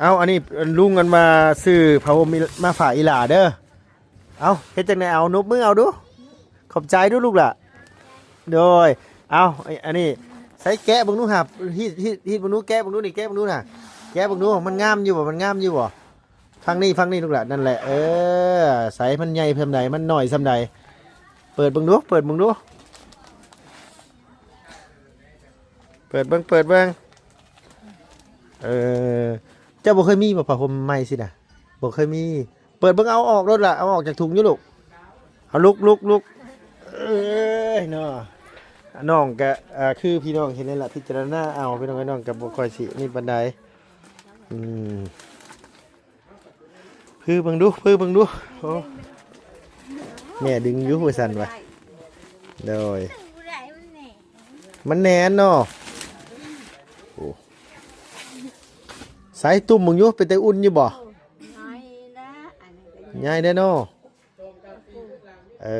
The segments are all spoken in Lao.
ເອົາ ອັນນີ້ລຸງ ອັນວ່າຊື້ຜ້າຫົ່ມມາຝາກອີ່ຫຼ້າເດີ. ເອົາ ເຮັດຈັ່ງໃດ ເອົາ ນົບມືເອົາດູ. ຂອບໃຈດູລູກຫຼ້າ. ໂດຍ ເອົາ ອັນນີ້ໃສ່ແກະເບິ່ງດູ ຫາ ຮີດ ຮີດ ຮີດເບິ່ງດູ ແກະເບິ່ງດູນີ້ ແກະເບິ່ງດູນະ ແກະເບິ່ງດູ ມັນງາມຢູ່ບໍ່ ມັນງາມຢູ່ບໍ່? ຟັງນີ້ ຟັງນີ້ລູກຫຼ້າ. ນັ້ນແຫຼະ ເອີ ໃສ່ ມັນໃຫຍ່ສ່ຳໃດ ມັນນ້ອຍສ່ຳໃດ? ເປີດເບິ່ງດູ ເປີດເບິ່ງດູ ເປີດເບິ່ງ ເປີດເບິ່ງ. ເອີ ເຈົ້າບໍ່ເຄີຍມີບໍ່ ຜ້າຫົ່ມໃໝ່ຊີ້ນະ? ບໍ່ເຄີຍມີ. ເປີດເບິ່ງ ເອົາອອກໂລດລະ ເອົາອອກຈາກຖົງຢູ່ລູກ. ເອົາລຸກ ລຸກ ລຸກ. ເອີຍເນາະ ນ້ອງກະ ອ່າ ຄືພີ່ນ້ອງເຫັນນີ້ລະ ພິຈາລະນາເອົາ ພີ່ນ້ອງເອີຍ ນ້ອງກະບໍ່ຄ່ອຍຊິນີ້ປານໃດ. ອືມ ຄືເບິ່ງດູ ຄືເບິ່ງດູ. ໂອ້ ແມ່ດຶງຢູ່ວ່າຊັ້ນວ່າ. ໂດຍ ມັນແໜ້ນເນາະ. ໂອ້ ໃສ່ຕຸ່ມເບິ່ງຢູ່ ເປັນຕາອຸ່ນຢູ່ບໍ່? ໃຫຍ່ເດ້ເນາະ. ເອີ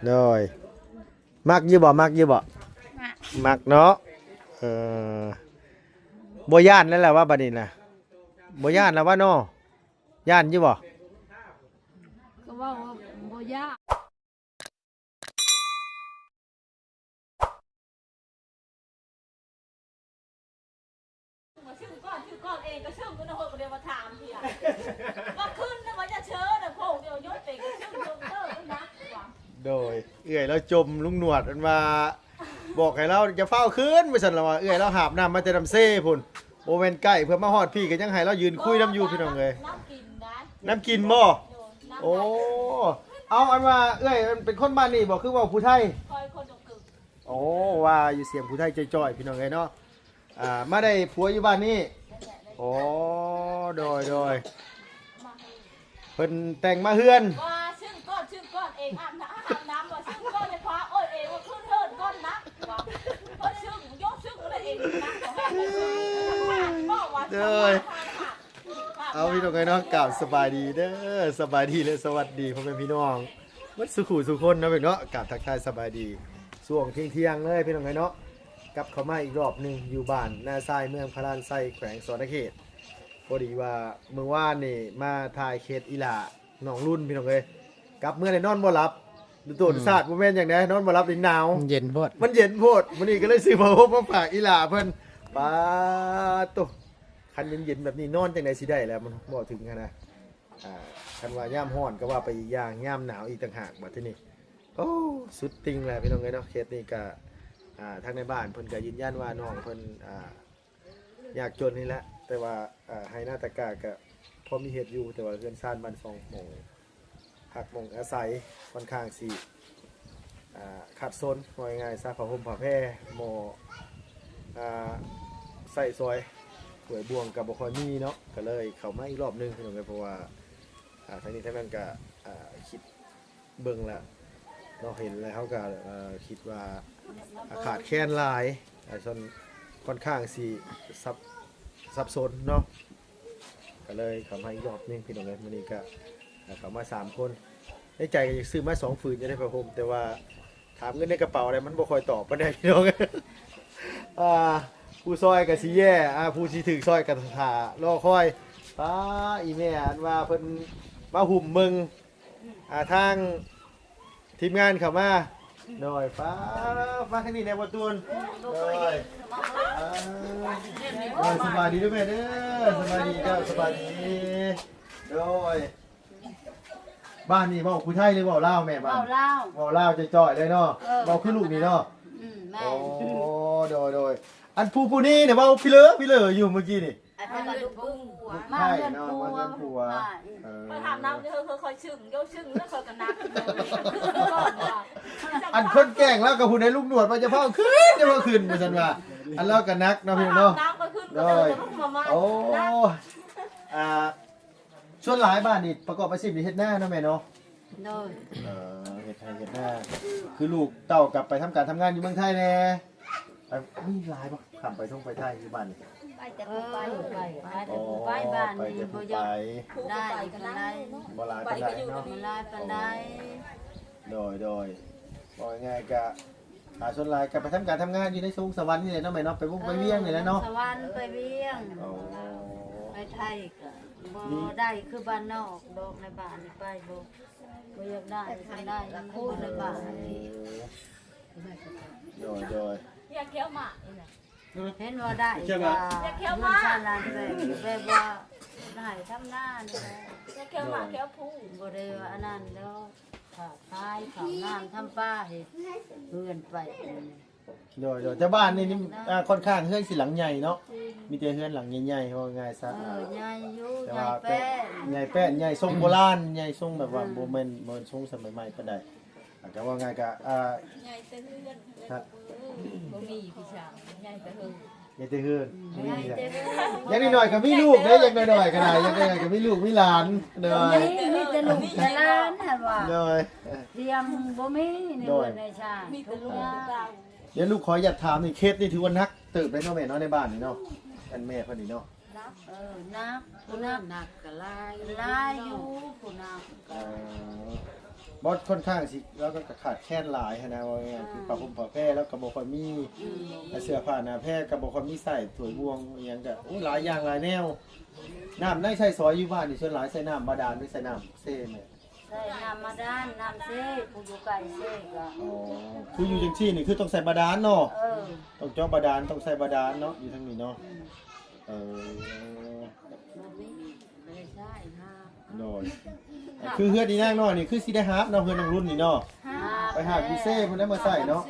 ໂດຍ ມັກຢູ່ບໍ່ ມັກຢູ່ບໍ່? ມັກ ມັກເນາະ. ເອີ ບໍ່ຢ້ານແລ້ວລະວ່າ ບັດນີ້ນະ ບໍ່ຢ້ານແລ້ວວ່າເນາະ. ຢ້ານຢູ່ບໍ່? ກໍເວົ້າວ່າບໍ່ຢ້ານ. ວ່າຊຶ້ງກ່ອນ ຊຶ້ງກ່ອນເອງ ກໍຊຶ້ງຢູ່ນະ ເຮົາກໍເລີຍມາຖາມເທື່ອ ວ່າຂຶ້ນນະ ວ່າຈະເຊີນະ ໂພກດຽວຍົດເປັນ ຊຶ້ງຍົກເລີກນະ. ໂດຍ ເອື້ອຍລາວຈົ່ມລຸງໜວດ ເພິ່ນວ່າ ບອກໃຫ້ລາວຢ່າຟ້າວຂຶ້ນ ວ່າຊັ້ນລະວ່າ. ເອື້ອຍລາວຫາບນ້ຳມາແຕ່ນ້ຳເຊພຸ້ນ ບໍ່ແມ່ນໃກ້ ເພື່ອມາຮອດພີ້ກໍຍັງໃຫ້ລາວຢືນຄຸຍນຳຢູ່ ພີ່ນ້ອງເອີຍ. ນ້ຳກິນໄດ໋ ນ້ຳກິນບໍ່? ໂດຍ ນ້ຳ ໂອ້ ເອົາ ອັນວ່າເອື້ອຍເປັນຄົນບ້ານນີ້ບໍ່ ຄືເວົ້າຜູ້ໄທ? ຂ້ອຍຄົນດອກກຶກ. ໂອ້ ວ່າຢູ່ສຽງຜູ້ໄທຈ່ອຍໆ ພີ່ນ້ອງເອີຍເນາະ. ອ່າ ມາໄດ້ຜົວຢູ່ບ້ານນີ້. ໂອ້ ໂດຍ ໂດຍ ເພິ່ນແຕ່ງມາເຮືອນ. ວ່າຊຶ້ງກ່ອນ ຊຶ້ງກ່ອນເອງ ອາບນ້ຳ ອາບນ້ຳ ວ່າຊຶ້ງກ່ອນເລີຍ ຄວ້າໂອ້ຍເອງ ວ່າຂຶ້ນເຮືອນກ່ອນນະ ວ່າ ວ່າຊຶ້ງ ໂຍກຊຶ້ງເລີຍເອງນະ. ໂດຍ ເອົາ ພີ່ນ້ອງເອີຍເນາະ ກາບສະບາຍດີເດີ ສະບາຍດີ ແລະ ສະຫວັດດີພໍ່ແມ່ພີ່ນ້ອງ ໝົດສູ່ຄູ່ສູ່ຄົນເນາະ ເນາະ. ກາບທັກທາຍສະບາຍດີຊ່ວງທ່ຽງໆເລີຍ ພີ່ນ້ອງເອີຍເນາະ. ກັບເຂົ້າມາອີກລອບໜຶ່ງຢູ່ບ້ານນາຊາຍ ເມືອງພະລານໄຊ ແຂວງສະຫວັນນະເຂດ. ພໍດີວ່າມື້ວານນີ້ມາຖ່າຍເຂດອີ່ຫຼ້າ ນ້ອງລຸນ ພີ່ນ້ອງເອີຍ ກັບເມືອແລ້ວນອນບໍ່ຫຼັບ ໂຕນຊາດ ອືມ ບໍ່ແມ່ນຫຍັງໃດ ນອນບໍ່ຫຼັບນີ້ໜາວ ມັນເຢັນໂພດ ມັນເຢັນໂພດ. ມື້ນີ້ກໍເລີຍຊື້ຜ້າຫົ່ມມາຝາກອີ່ຫຼ້າເພິ່ນ. ປາໂຕ ຄັນເຢັນໆແບບນີ້ນອນຈັ່ງໃດຊິໄດ້ລະ ມັນເວົ້າເຖິງຫັ້ນນະ. ອ່າ ຄັນວ່າຍາມຮ້ອນກໍວ່າໄປອີກຢ່າງ ຍາມໜາວອີກຕ່າງຫາກ. ບັດທີນີ້ ໂອ້ ສຸດຕິ່ງແຫຼະ ພີ່ນ້ອງເອີຍເນາະ. ເຂດນີ້ກໍ ອ່າ ທາງໃນບ້ານເພິ່ນກໍຢືນຢັນວ່ານ້ອງເພິ່ນ ອ່າ ຍາກຈົນນີ້ແຫຼະ ແຕ່ວ່າ ອ່າ ໄຮ່ນາຕາກາກໍພໍມີເຮັດຢູ່ ແຕ່ວ່າເຮືອນຊານບ້ານຊ່ອງ ໝ່ອງພັກໝ່ອງອາໄສ ຂ້ອນຂ້າງຊິ ອ່າ ຂາດສົນ ເວົ້າງ່າຍໆຊະ. ຜ້າຫົ່ມຜ້າແພ ໝໍ້ ອ່າ ໃຊ້ສອຍ ຖ້ວຍບ່ວງກໍບໍ່ຄ່ອຍມີເນາະ ກໍເລີຍເຂົ້າມາອີກລອບໜຶ່ງ ພີ່ນ້ອງເອີຍ. ເພາະວ່າ ອ່າ ທາງນີ້ທາງນັ້ນກໍ ອ່າ ຄິດເບິ່ງແລ້ວເນາະ ເຫັນແລ້ວເຮົາກໍ ເອີ ຄິດວ່າ ອ່າ ຂາດແຄນຫຼາຍ ອ່າ ສ່ວນ ຂ້ອນຂ້າງຊິສັບ ສັບສົນເນາະ ກໍເລີຍເຂົ້າມາອີກລອບໜຶ່ງ ພີ່ນ້ອງເອີຍ. ມື້ນີ້ກໍ ອ່າ ເຂົ້າມາສາມຄົນ ໃນໃຈກໍຢາກຊື້ມາສອງຝືນຢູ່ໃນຜ້າຫົ່ມ ແຕ່ວ່າ ຖາມເງິນໃນກະເປົາແລ້ວ ມັນບໍ່ຄ່ອຍຕອບປານໃດ ພີ່ນ້ອງ. ອ່າ ຜູ້ຊ່ອຍກໍຊິແຍ່ ອ່າ ຜູ້ຊິຖືກຊ່ອຍກໍຖ້າລໍຄອຍ. ປ້າ ອີ່ແມ່ ອັນວ່າເພິ່ນມາຫຸ້ມເບິ່ງ ອ່າ ທາງທີມງານເຂົ້າມາ. ໂດຍ ປ້າ ມາທາງນີ້ແດ່ ບໍ່ຕູນ. ໂດຍ ອ່າ ໂດຍ ສະບາຍດີເດີແມ່ເດີ ສະບາຍດີເຈົ້າ ສະບາຍດີ. ໂດຍ ບ້ານນີ້ເວົ້າຜູ້ໄທ ຫຼືເວົ້າລາວແມ່? ບ້ານ ເວົ້າລາວ ເວົ້າລາວຈ່ອຍໆເລີຍເນາະ. ເອີ ເວົ້າຄືລູກນີ້ເນາະ. ອືມ ແມ່ນ. ໂອ້ ໂດຍໆ ອັນຜູ້ ຜູ້ນີ້ນີ້ເວົ້າພິເລີພິເລີຢູ່ມື້ກີ້ນີ້. ອັນນັ້ນລູກຜົວ ມາເຮືອນຜົວ ມາເຮືອນຜົວ. ເອີ ຂ້ອຍຖາມນຳເດີ ເອີ ຂ້ອຍຊຶ້ງ ໂຍຊຶ້ງ ແລ້ວຂ້ອຍກໍໜັກ. ອັນຄົນແກ້ງລາວກໍຜູ້ໃດ ລຸງໜວດວ່າຢ່າຟ້າວຂຶ້ນ ຢ່າຟ້າວຂຶ້ນ ວ່າຊັ້ນວ່າ. ອັນລາວກໍໜັກເນາະ ພີ່ນ້ອງເນາະ. ໂດຍ ໂອ້ ອ່າ ສ່ວນຫຼາຍບ້ານນີ້ປະກອບອາຊີບນີ້ເຮັດນາເນາະແມ່ເນາະ. ໂດຍ ເອີ ເຮັດໄຮ່ເຮັດນາ ຄືລູກເຕົ້າກັບໄປທຳການທຳງານຢູ່ເມືອງໄທແດ່. ໄປ ມີຫຼາຍບໍ່ ຂ້າມໄປທົ່ງໄປໄທຢູ່ບ້ານນີ້? ໄປແຕ່ຜູ້ໄປ ໄປແຕ່ຜູ້ໄປ ບ້ານນີ້ບໍ່ຢາກໄດ້ປານໃດ ບໍ່ຫຼາຍປານໃດເນາະ ບໍ່ຫຼາຍປານໃດ. ໂດຍ ໂດຍ ເວົ້າງ່າຍໆກະ ອ່າ ສ່ວນຫຼາຍກໍໄປທຳການທຳງານຢູ່ໃນສວງສະຫວັນນີ້ແຫຼະເນາະແມ່ເນາະ ໄປວົງໄປວຽງນີ້ແຫຼະເນາະ ເອີ ສະຫວັນໄປວຽງ ໂອ້ ໄປໄທກໍບໍ່ໄດ້ຄືບ້ານນອກດອກ ໃນບ້ານນີ້ໄປບໍ່ ບໍ່ຢາກໄດ້ ຄັນໄດ້ຢູ່ໃນບ້ານນີ້ ໂດຍໆ ຢາກຂຽວໝາກນີ້ນະ ເຫັນວ່າໄດ້ ຢາກຂຽວໝາກ ຢາກຂຽວໝາກ ເຮືອນຊານຫຼານແບບ ແບບວ່າໄດ້ທຳນານີ້ແຫຼະ ຢາກຂຽວໝາກຂຽວພູ ບໍ່ໄດ້ວ່າອັນນັ້ນດອກ ຄ້າຂາຍເຂົ້ານ້ຳທຳປາ ເຮັດເຮືອນໄປ ໂດຍໆ ແຕ່ບ້ານນີ້ນີ້ ອ່າ ຄ່ອນຂ້າງເຮືອນຊິຫຼັງໃຫຍ່ເນາະ ມີແຕ່ເຮືອນຫຼັງໃຫຍ່ໆ ເວົ້າງ່າຍຊະ ເອີ ໃຫຍ່ຢູ່ ແຕ່ວ່າໃຫຍ່ແປ້ນ ໃຫຍ່ແປ້ນ ໃຫຍ່ຊົງໂບລານ ໃຫຍ່ຊົງແບບວ່າ ອືມ ບໍ່ແມ່ນ ບໍ່ແມ່ນຊົງສະໄໝໃໝ່ປານໃດ ອ່າ ກໍເວົ້າງ່າຍກໍ ອ່າ ໃຫຍ່ແຕ່ເຮືອນ ຮະ ບໍ່ມີພີ່ຊ້າງ ໃຫຍ່ແຕ່ເຮືອນ ໃຫຍ່ແຕ່ເຮືອນ ອືມ ບໍ່ມີ ໃຫຍ່ແຕ່ເຮືອນ ຢ່າງໜ້ອຍໆກໍມີລູກເດ້ ຢ່າງໜ້ອຍໆກໍໄດ້ ຢ່າງໜ້ອຍໆກໍມີລູກມີຫຼານ ໂດຍ ມີ ມີແຕ່ລູກແຕ່ຫຼານຫັ້ນວ່າ ໂດຍ ທຽງບໍ່ມີໃນເຮືອນໃນຊານ ມີແຕ່ລູກ ດຽວລູກຂໍຢາກຖາມນີ້ ເຄສນີ້ຖືວ່າໜັກເຕີບເດ້ເນາະແມ່ເນາະ ໃນບ້ານນີ້ເນາະ ອັນແມ່ເພິ່ນນີ້ເນາະ ໜັກ ເອີ ໜັກ ຜູ້ໜັກ ເອີ ໜັກກໍຫຼາຍ ຫຼາຍຢູ່ ຜູ້ໜັກກໍ ເອີ ບໍ່ ຄ່ອນຂ້າງຊິ ລາວກໍຂາດແຄນຫຼາຍຫັ້ນນະ ເວົ້າງ່າຍໆ ຄື ອ່າ ຜ້າຫົ່ມຜ້າແພລາວກໍບໍ່ຄ່ອຍມີ ອືມ ເສື້ອຜ້າໜ້າແພກໍບໍ່ຄ່ອຍມີໃສ່ ຖ້ວຍບ່ວງອີ່ຫຍັງກໍ ໂອ້ ຫຼາຍຢ່າງຫຼາຍແນວ ນ້ຳໃນໃຊ້ສອຍຢູ່ບ້ານນີ້ ສ່ວນຫຼາຍໃຊ້ນ້ຳບາດານ ຫຼື ໃຊ້ນ້ຳເຊແມ່? ໃຊ້ນ້ຳບາດານ ນ້ຳເຊ ຜູ້ຢູ່ໃກ້ເຊກໍ ອໍ ຄືຢູ່ຈັ່ງຊີ້ນີ້ ຄືຕ້ອງໃຊ້ບາດານເນາະ ເອີ ຕ້ອງເຈາະບາດານ ຕ້ອງໃຊ້ບາດານເນາະ ຢູ່ທາງນີ້ເນາະ ອືມ ເອີ ບໍ່ມີ ບໍ່ໄດ້ໃຊ້ ໂດຍ ຄືເຮືອນອີນາງນ້ອຍນີ້ ຄືຊິໄດ້ຫາບເນາະ ເຮືອນນ້ອງລຸນນີ້ເນາະ ຫາບ ໄປຫາບຢູ່ເຊພຸ້ນແຫຼະມາໃຊ້ເນາະ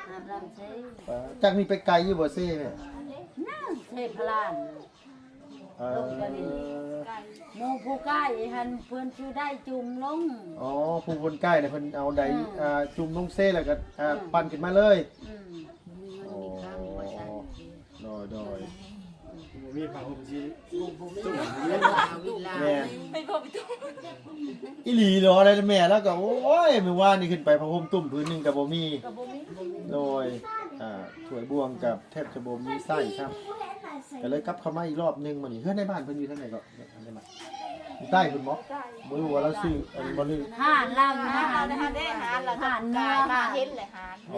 ຫາບນ້ຳເຊ ເອີ ຈາກນີ້ໄປໄກຢູ່ບໍ່ເຊແມ່? ນະ ເຊພະລານ ເອີ ໝູ່ຜູ້ໃກ້ຫັ້ນເພິ່ນຊິໄດ້ຈຸ່ມລົງ ອໍ ຜູ້ຄົນໃກ້ນະເພິ່ນເອົາໄດ ເອີ ອ່າ ຈຸ່ມລົງເຊແລ້ວກໍ ອ່າ ເອີ ປັ່ນຂຶ້ນມາເລີຍ ອືມ ບໍ່ມີເງິນມີຄຳວ່າຊັ້ນ ອໍ ໂດຍໆ ບໍ່ມີຜ້າຫົ່ມຊິ ບໍ່ມີຜ້າຫົ່ມ ແມ່ນ ອີ່ຫຼີເນາະ ແລ້ວແມ່ລາວກໍ ໂອ້ຍ ມື້ວານນີ້ຂຶ້ນໄປຜ້າຫົ່ມຕຸ້ມຜືນໜຶ່ງກໍບໍ່ມີ ກໍບໍ່ມີ ໂດຍ ອ່າ ຖ້ວຍບ່ວງກໍແທບຈະບໍ່ມີໃຊ້ຊ້ຳ ກໍເລີຍກັບເຂົ້າມາອີກລອບໜຶ່ງມື້ນີ້ ເຮືອນໃນບ້ານເພິ່ນຢູ່ທາງໃດເກາະ? ຢູ່ໃຕ້ພຸ້ນບໍ່? ບໍ່ຮູ້ວ່າລາວຊື້ອັນບໍ່ຫຼື ຮ້ານລາວຢູ່ໃນຫັ້ນ ຮ້ານເໜືອ ມາເຫັນແຫຼະຮ້ານ ອໍ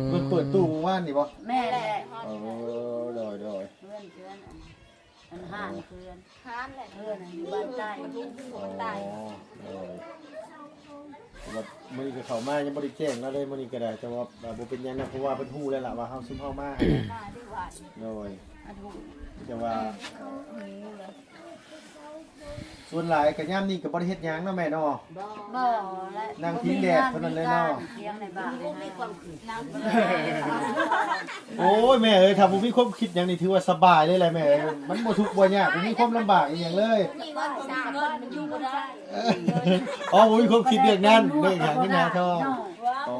ເພິ່ນເປີດຕູ້ມື້ວານນີ້ບໍ່? ແມ່ນແຫຼະ ເອີ ໂດຍໆ ເຮືອນ ເຮືອນ ອັນຮ້ານເພື່ອນ ຮ້ານແຫຼະ ເພື່ອນຢູ່ບ້ານໃຕ້ ບ້ານໃຕ້ ອໍ ໂດຍ ແຕ່ວ່າມື້ນີ້ກໍເຂົ້າມາຍັງບໍ່ໄດ້ແຈ້ງລາວເລີຍ ມື້ນີ້ກໍໄດ້ ແຕ່ວ່າ ອ່າ ບໍ່ເປັນຫຍັງນະ ເພາະວ່າເພິ່ນຮູ້ແລ້ວລະວ່າເຮົາ ຊຸມເຮົາມາ ມາທີ່ວັດ ໂດຍ ອັນຮູ້ ແຕ່ວ່າ ເອີ ຮູ້ແລ້ວ ສ່ວນຫຼາຍກໍຍາມນີ້ກໍບໍ່ໄດ້ເຮັດຫຍັງເນາະແມ່ເນາະ ບໍ່ ບໍ່ແຫຼະ ນັ່ງພິງແດດເທົ່ານັ້ນແຫຼະເນາະ ມີງານມີການ ພຽງໃນບ້ານ ໂອ້ຍ ແມ່ເອີຍ ຖ້າບໍ່ມີຄວາມຄິດຫຍັງນີ້ຖືວ່າສະບາຍເລີຍແຫຼະແມ່ເອີຍ ມັນບໍ່ທຸກບໍ່ຍາກ ບໍ່ມີຄວາມລຳບາກອີ່ຫຍັງເລີຍ ບໍ່ມີເງິນ ບໍ່ມີເງິນ ມັນຢູ່ບໍ່ໄດ້ ອໍ ບໍ່ມີຄວາມຄິດເລື່ອງນັ້ນ ເລື່ອງຫາເງິນຫາທອງ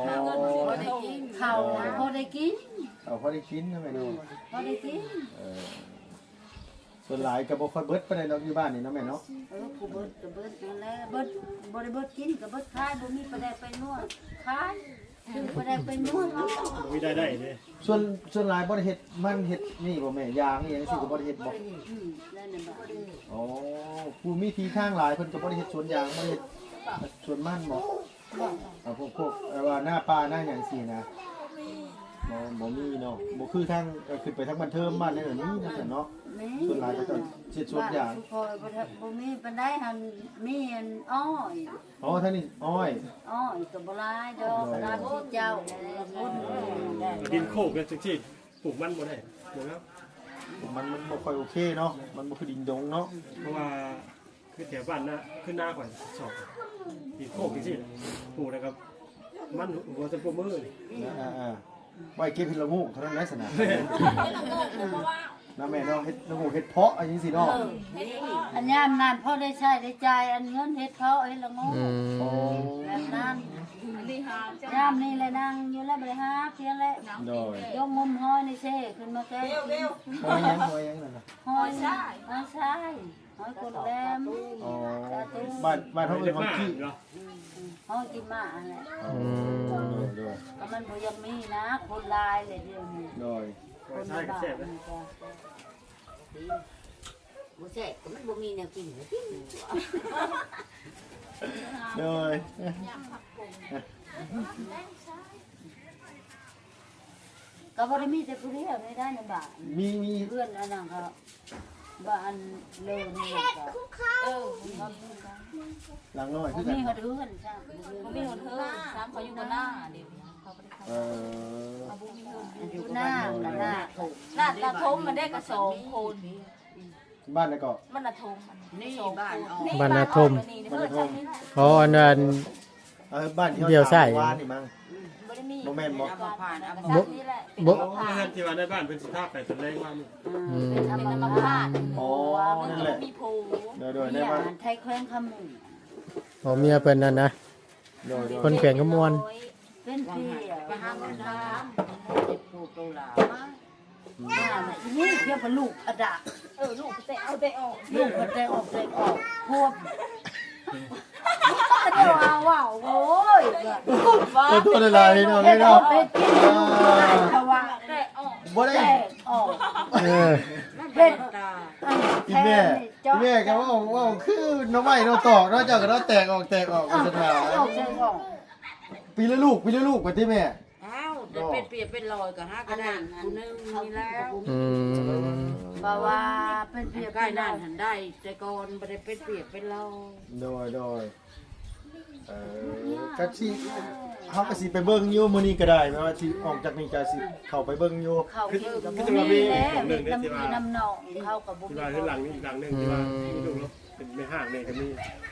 ອໍ ບໍ່ໄດ້ກິນ ເຂົ້າພໍໄດ້ກິນ ເຂົ້າພໍໄດ້ກິນເນາະແມ່ເນາະ ພໍໄດ້ກິນ ເອີ ສ່ວນຫຼາຍກໍບໍ່ຄ່ອຍເບິດປານໃດດອກຢູ່ບ້ານນີ້ເນາະແມ່ເນາະ ເອີ ຜູ້ເບິດກໍເບິດນັ້ນແຫຼະ ເບິດ ບໍ່ໄດ້ເບິດກິນກໍເບິດຂາຍ ບໍ່ມີປາແດກແປ້ງນົວຂາຍ ຊື້ປາແດກແປ້ງນົວ ບໍ່ມີລາຍໄດ້ເດ້ ສ່ວນ ສ່ວນຫຼາຍບໍ່ໄດ້ເຮັດມັນເຮັດນີ້ບໍ່ແມ່ ຢາງອີ່ຫຍັງຊີ້ກໍບໍ່ໄດ້ເຮັດບໍ່? ອືມ ນັ້ນນະ ອໍ ຜູ້ມີທີ່ທາງຫຼາຍເພິ່ນກໍບໍ່ໄດ້ເຮັດສວນຢາງ ບໍ່ໄດ້ເຮັດສວນມັນບໍ່? ບໍ່ ເອົາພວກ ພວກ ແບບວ່ານາປ່ານາຫຍັງຊີ້ນະ ບໍ່ ບໍ່ມີເນາະ ບໍ່ຄືທາງ ເອີ ຂຶ້ນໄປທາງບ້ານເທີມບ້ານນັ້ນມີນະຊັ້ນເນາະ ມີ ສ່ວນຫຼາຍເຂົາເຈົ້າເຮັດສວນຢາງ ບ້ນສຸໂຂຍບໍ່ ບໍ່ມີປານໃດ ຫັ້ນມີອັນອ້ອຍ ອໍ ທາງນີ້ອ້ອຍ ອ້ອຍກໍບໍ່ຫຼາຍດອກ ໂດຍ ຕາມທີ່ເຈົ້າ ເອີ ດິນໂຄກຈັ່ງຊີ້ ປູກມັນບໍ່ໄດ້ ເບິ່ງເອົາ ມັນ ມັນບໍ່ຄ່ອຍໂອເຄເນາະ ມັນບໍ່ຄືດິນດົງເນາະ ເພາະວ່າ ຄືແຖວບ້ານນະ ຄືນາຂ້ອຍຊອກ ທີ່ໂຄກຈັ່ງຊີ້ ປູກແລ້ວກໍມັນຫົວຊຳປົວມືນີ້ ອ່າໆ ໄວ້ເກັບເຫັດລະໂງກເທົ່ານັ້ນແຫຼະຊັ້ນນະ ນະແມ່ເນາະ ເຫັດລະໂງກ ເຫັດເຜາະ ອັນຈັ່ງຊີ້ເນາະ ເອີ ອັນຍາມນັ້ນພໍໄດ້ໃຊ້ໄດ້ຈ່າຍ ອັນເງິນເຫັດເຜາະ ເຫັດລະໂງກ ອືມ ໂອ້ ແບບນັ້ນ ຍາມນີ້ແຫຼະນັ່ງຢູ່ແລ້ວ ບໍ່ໄດ້ຫາພຽງແລ້ວ ໂດຍ ຢອກງົມຫອຍໃນເຊຂຶ້ນມາແກງກິນ ຫອຍຫຍັງ ຫອຍຫຍັງນັ້ນນະ ຫອຍຊາຍ ຫອຍຊາຍ ຫອຍກົກແຫຼມ ອໍ ບ້ານ ບ້ານເຮົາເອີ້ນຫອຍກີ້ ຫອຍກີ້ມ້າຫັ້ນແຫຼະ ອໍ ໂດຍໆ ກໍມັນບໍ່ຢາກມີນະ ຄົນຫຼາຍແຫຼະດຽວນີ້ ໂດຍ ຄົນໃນບ້ານນີ້ກໍ ບໍ່ແຊບ ກໍມັນບໍ່ມີແນວກິນ ກິນ ໂດຍ ຍາມພັກຜ່ອນ ແລງຊາຍ ກໍບໍ່ໄດ້ມີແຕ່ຜູ້ດຽວໃນດ້ານໃນບ້ານ ມີ ມີ ເຮືອນອັນນັ້ນກໍ ບ້ານເລີນີ້ກໍ ເອີ ຫຼັງນ້ອຍຄືກັນ ມີຮອດເຮືອນຊ້ຳ ບໍ່ມີຮອດເຮືອນຊ້ຳ ເຂົາຢູ່ກັບນ້າເດ້ ເຂົາບໍ່ໄດ້ເຂົ້າ ເອີ ເຂົາບໍ່ມີເຮືອນຢູ່ ຢູ່ໜ້າ ໜ້າ ໜ້າຖົມມັນໄດ້ກໍສອງຄົນ ບ້ານໃດເກາະ? ບ້ານນາທົ່ມ ນີ້ບ້ານອອກ ບ້ານນາທົ່ມ ບ້ານນາທົ່ມ ອໍ ອັນນັ້ນ ເອີ ບ້ານທີ່ເຮົາ ດຽວໃສ່ ຖາມເມື່ອວານນີ້ມັ້ງ ອືມ ບໍ່ໄດ້ມີ ບໍ່ແມ່ນບໍ່? ບໍ່ ບໍ່ ເຮືອນທີ່ວ່າໃນບ້ານເພິ່ນຊິພາໄປຕອນແລງວານນີ້ ອືມ ເປັນອັມມະພາດ ອໍ ນັ້ນແຫຼະ ບໍ່ມີຜົວ ໂດຍໆ ໃນບ້ານໄທແຂວງຄຳມ່ວງ ອໍ ເມຍເພິ່ນນັ້ນນະ ໂດຍໆ ຄົນແຂວງຄຳມ່ວນ ເປັນເພຍ ໄປຫາເງິນທຳ ເຈັບປູໂຕຫຼາ ອືມ ນີ້ພຽງວ່າລູກອະດະ ເອີ ລູກແຕະເອົາແຕະອອກ ລູກກໍແຕະອອກແຕະອອກ ພວກ ເຈົ້າວ່າເວົ້າ ໂອ້ຍ ຂໍໂທດຫຼາຍໆ ພີ່ນ້ອງເອີຍເນາະ ເຮັດເປັນລູກເຂົາວ່າ ແຕະອອກ ບໍ່ໄດ້ ແຕະອອກ ເອີ ເຮັດ ອີແມ່ ອີແມ່ກໍເວົ້າ ເວົ້າຄືໜໍ່ໄມ້ໜໍ່ຕອກເນາະ ເຈົ້າກໍເນາະ ແຕກອອກແຕກອອກ ເອີ ວ່າຊັ້ນວ່າ ແຕກອອກແຕກອອກ ປີລະລູກ ປີລະລູກ ວ່າຕິແມ່ ອ້າວ ໄດ້ເປັນປຽກເປັນລອຍກໍຫາກໍໄດ້ຜູ້ໜຶ່ງນີ້ແລ້ວ ອືມ ເພາະວ່າເປັນປຽກເປັນລອຍ ນັ້ນຫັ້ນໄດ້ ແຕ່ກ່ອນບໍ່ໄດ້ເປັນປຽກເປັນລອຍ ໂດຍ ໂດຍ ເອີ ກໍຊິ ເຮົາກໍຊິໄປເບິ່ງຢູ່ມື້ນີ້ກໍໄດ້ ແບບວ່າຊິອອກຈາກນີ້ກໍຊິເຂົ້າໄປເບິ່ງຢູ່ ເຂົ້າ ຄື ຄື ຄື ຄື ວ່າມີ ມີແລ້ວ ເຮັດນຳພີ່ນຳນ້ອງ ເຂົາກໍບໍ່ມີ ທີ່ວ່າເຮືອນຫຼັງນີ້ອີກຫຼັງໜຶ່ງ ອືມ ທີ່ວ່າມີລູກເນາະ ເປັນແມ່ຮ້າງແດ່ກໍມີ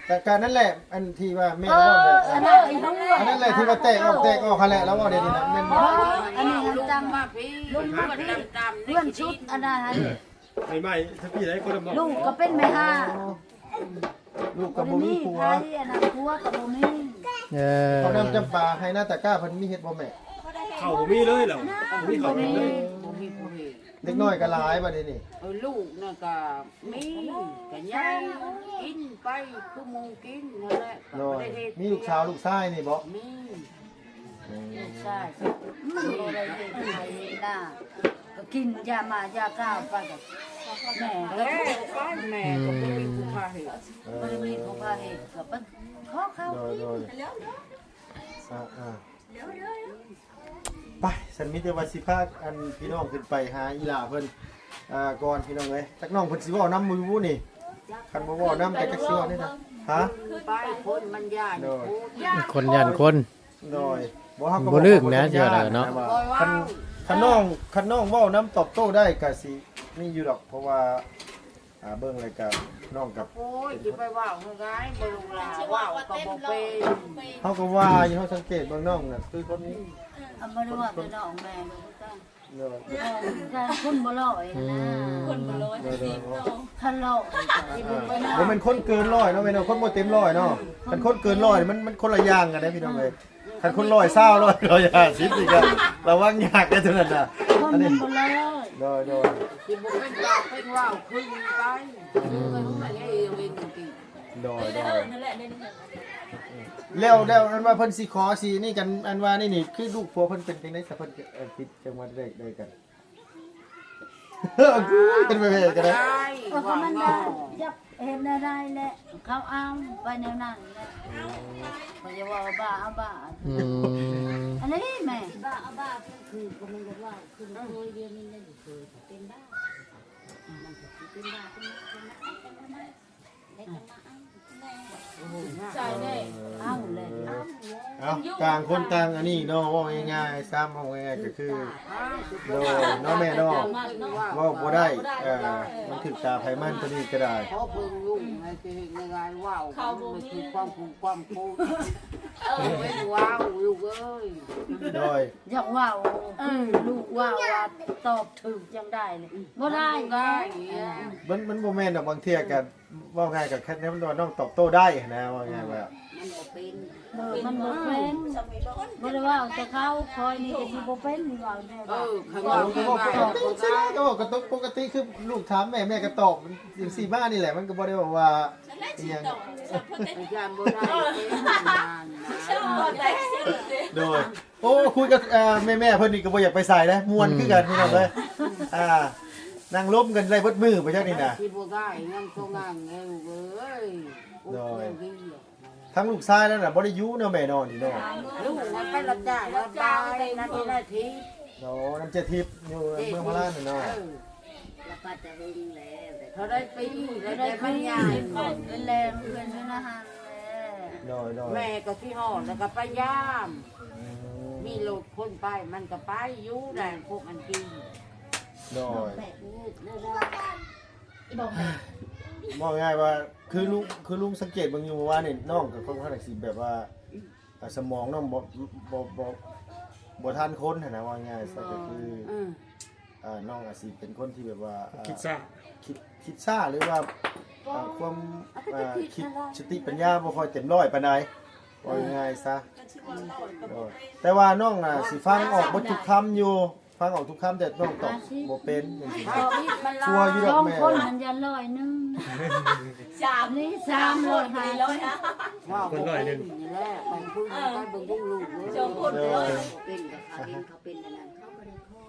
ກະ ກະນັ້ນແຫຼະ ອັນທີ່ວ່າແມ່ເວົ້າແຫຼະ ເອີ ອັນນັ້ນແຫຼະທີ່ວ່າແຕກອອກແຕກອອກຫັ້ນແຫຼະ ລາວເວົ້າໄດ້ດີນະ ແມ່ນບໍ່? ເອີ ອັນນີ້ຫັ້ນຕັ້ງມາພີ້ ລົງມາພີ້ ເພື່ອນຊຸດອັນນັ້ນຫັ້ນ ໃໝ່ໆ ທັງພີ້ໄດ້ຄົນລະໝໍ ລູກກໍເປັນແມ່ຮ້າງ ລູກກໍບໍ່ມີຜົວ ອັນນັ້ນຜົວກໍບໍ່ມີ ເອີ ເຂົ້ານ້ຳຈຳປາ ໄຮ່ນາຕາກ້າເພິ່ນມີເຮັດບໍ່ແມ່? ເຂົ້າບໍ່ມີເລີຍແລ້ວ ບໍ່ມີເຂົ້າກິນເລີຍ ບໍ່ມີຜູ້ເຮັດ ເດັກນ້ອຍກໍຫຼາຍບັດນີ້ນີ້ ເອີ ລູກນັ້ນກໍມີ ກໍໃຫຍ່ ກິນໄປຄືໝູກິນຫັ້ນແຫຼະ ກໍບໍ່ໄດ້ເຮັດ ມີລູກສາວລູກຊາຍນີ້ບໍ່? ມີ ອືມ ລູກຊາຍ ມັນບໍ່ໄດ້ເຮັດໄຮ່ເຮັດນາ ກໍກິນຢາໝາຢາກາວໄປ ແມ່ກໍ ເອີ ໄປ ແມ່ກໍບໍ່ມີຜູ້ພາເຮັດ ເອີ ບໍ່ໄດ້ມີຜູ້ພາເຮັດ ກໍໄປຂໍເຂົາກິນ ໂດຍ ໂດຍ ອ່າໆ ໄປ ຊັ້ນມີແຕ່ວ່າຊິພາ ອັນ ພີ່ນ້ອງຂຶ້ນໄປຫາອີ່ຫຼ້າເພິ່ນ ອ່າ ກ່ອນ ພີ່ນ້ອງເອີຍ ຈັກນ້ອງເພິ່ນຊິເວົ້ານຳຢູ່ບໍ່ນີ້ ຄັນບໍ່ເວົ້ານຳກໍຈັກຊິເວົ້າແນວໃດ ຮະ ໄປ ຄົນມັນຢ້ານ ໂດຍ ຄົນຢ້ານຄົນ ໂດຍ ບໍ່ ເຮົາກໍບໍ່ລຶກນະ ຊິວ່າເນາະ ຄັນ ຄັນນ້ອງ ຄັນນ້ອງເວົ້ານຳຕອບໂຕ້ໄດ້ກໍຊິມີຢູ່ດອກ ເພາະວ່າ ອ່າ ເບິ່ງແລ້ວກໍນ້ອງກໍ ໂອ້ຍ ຊິໄປເວົ້າງ່າຍໆ ບໍ່ ລູກຫຼານເວົ້າກໍບໍ່ເປັນ ເຮົາກໍວ່າຢູ່ ເຮົາສັງເກດເບິ່ງນ້ອງນະ ຄືຄົນ ອືມ ບໍ່ໄດ້ວ່າແຕ່ນ້ອງ ແມ່ກໍຄືກັນ ໂດຍ ເອີ ຄົນບໍ່ຮ້ອຍນະ ອືມ ຄົນບໍ່ຮ້ອຍ ໂດຍໆ ຄັນຮ້ອຍ ອ່າ ບໍ່ແມ່ນຄົນເກີນຮ້ອຍເນາະ ແມ່ນຄົນບໍ່ເຕັມຮ້ອຍເນາະ ອືມ ຄັນຄົນເກີນຮ້ອຍມັນ ມັນຄົນລະຢ່າງກັນເດ້ ພີ່ນ້ອງເອີຍ ອືມ ຄັນຄົນຮ້ອຍຊາວ ຮ້ອຍ ຮ້ອຍຫ້າສິບນີ້ກໍລະວັງຍາກເດ້ ເທົ່ານັ້ນນະ ຄົນມັນບໍ່ຮ້ອຍ ໂດຍໆ ຊິບໍ່ເປັນປາກເປັນວ່າວຄືໄປ ອືມ ໂດຍໆ ແລ້ວ ແລ້ວອັນວ່າເພິ່ນຊິຂໍຊິນີ້ກັນ ອັນວ່ານີ້ນີ້ ຄືລູກຜົວເພິ່ນເປັນຈັ່ງໃດ ສະເພິ່ນ ເອີ ຕິດຈັງຫວັດໄດ້ ໄດ້ກັນ ເປັນໄປເຮັດກັນໄດ້ ເອີ ກໍມັນໄດ້ ຢາກເຮັດແນວໃດແຫຼະ ເຂົາເອົາໄປແນວນັ້ນແຫຼະ ເຂົາຈະເວົ້າບ້າເອົາບ້າ ອືມ ອັນນີ້ແມ່ ບ້າເອົາບ້າ ຄືກໍມັນຢາກເວົ້າ ຄືໂດຍດຽວນີ້ແຫຼະ ເປັນບ້າ ມັນກໍຊິເປັນບ້າ ເປັນບ້າ ເປັນບ້າ ໃສ່ແນ່ ເອົາແຫຼະ ເອົາ ຕ່າງຄົນຕ່າງອັນນີ້ເນາະ ເວົ້າງ່າຍໆ ຊ້ຳ ເວົ້າງ່າຍໆ ກໍຄື ໂດຍ ເນາະແມ່ເນາະ ເວົ້າບໍ່ໄດ້ ເອີ ມັນຖືກຕາໃຜມັນ ຕົວນີ້ກໍໄດ້ ຂໍເບິ່ງລູກໃຫ້ເຮັດງ່າຍໆ ເວົ້າ ເຂົາບໍ່ມີ ຄືຄວາມຄູຄວາມໂຄ ເອີ ເວົ້າລູກເອີຍ ໂດຍ ຢາກເວົ້າ ເອີ ຄືລູກເວົ້າວ່າຕອບຖືກຈັ່ງໃດນີ້ ບໍ່ໄດ້ ບໍ່ໄດ້ ມັນ ມັນບໍ່ແມ່ນດອກ ບາງເທື່ອກໍ ເວົ້າງ່າຍກໍແຄ່ນັ້ນ ມັນວ່ານ້ອງຕອບໂຕ້ໄດ້ຫັ້ນນະ ເວົ້າງ່າຍວ່າ ມັນບໍ່ເປັນ ເອີ ມັນບໍ່ເປັນ ບໍ່ໄດ້ເວົ້າແຕ່ເຂົາ ຂ້ອຍນີ້ກໍຊິບໍ່ເປັນ ເວົ້າແນ່ ເອີ ຄັນເວົ້າ ເອີ ກໍເວົ້າປົກກະຕິ ກໍເວົ້າກະຕົກປົກກະຕິ ຄືລູກຖາມແມ່ ແມ່ກໍຕອບຈັ່ງຊີ້ມານີ້ແຫຼະ ມັນກໍບໍ່ໄດ້ເວົ້າວ່າອີ່ຫຍັງ ຢ້ານບໍ່ໄດ້ເປັນນານນະ ໂດຍ ໂອ້ ຄຸຍກັບ ເອີ ແມ່ໆ ເພິ່ນນີ້ກໍບໍ່ຢາກໄປໃສເດ້ ມ່ວນຄືກັນ ອືມ ພີ່ນ້ອງເອີຍ ອ່າ ນັ່ງລົມກັນໄດ້ເບິດມື້ບໍ່ຈັກນີ້ນະ ຊິບໍ່ໄດ້ ຍັງໂຕງາງແຮງເອີຍ ໂດຍ ໂອ້ຍ ທັງລູກຊາຍນັ້ນນະບໍ່ໄດ້ຢູ່ເນາະແມ່ເນາະ ນີ້ເນາະ ລູກມັນໄປຮັບຈ້າງຮັບບາຍ ນັ້ນທີ່ໄດ້ທີ່ ໂອ້ ນ້ຳເຈທິບ ຢູ່ເມືອງພະລານເນາະ. ເອີ ລະໄປແຕ່ເຫິງແລ້ວ ເທົ່າໃດປີ ແລ້ວແຕ່ມັນຍາມ ເປັນແລງເພິ່ນຢູ່ນະຫັ້ນແຫຼະ. ໂດຍໆ ແມ່ກໍຊິຮອດ ແລ້ວກໍໄປຢາມ. ອືມ ມີລົດຄົນໄປ ມັນກໍໄປຢູ່ ໄດ້ພວກອັນກິນ. ໂດຍ ເວົ້າງ່າຍວ່າ ຄືລຸງ ຄືລຸງສັງເກດເບິ່ງຢູ່ເມື່ອວານນີ້ ນ້ອງກໍຄ່ອນຂ້າງຊິແບບວ່າ ອ່າ ສະໝອງນ້ອງບໍ່ ບໍ່ ບໍ່ ບໍ່ທັນຄົນຫັ້ນນະ ເວົ້າງ່າຍຊະ ອືມ ກໍຄື ອືມ ອ່າ ນ້ອງອາດຊິເປັນຄົນທີ່ແບບວ່າ ອ່າ ຄິດຊ້າ ຄິດ ຄິດຊ້າ ຫຼືວ່າ ອ່າ ຄວາມ ອ່າ ຄິດສະຕິປັນຍາບໍ່ຄ່ອຍເຕັມຮ້ອຍປານໃດ ເວົ້າງ່າຍຊະ. ໂດຍ ແຕ່ວ່ານ້ອງນະຊິຟັງອອກເບິດທຸກຄຳຢູ່ ຟັງອອກທຸກຄຳ ແຕ່ນ້ອງຕອບບໍ່ເປັນຈັ່ງຊີ້ນະ. ຄົວຢູ່ດອກແມ່ ສອງຄົນມັນຢ່າຮ້ອຍໜຶ່ງ ສາມນີ້ສາມຮ້ອຍຫ້າສິບ ເວົ້າບໍ່ເປັນນີ້ແຫຼະ ຂອງຜູ້ນີ້ໄປເບິ່ງລູກເດີ ສອງຄົນເປັນກໍເຂົາເຫັນເຂົາເປັນອັນນັ້ນ ເຂົາບໍ່ໄດ້ຂໍ.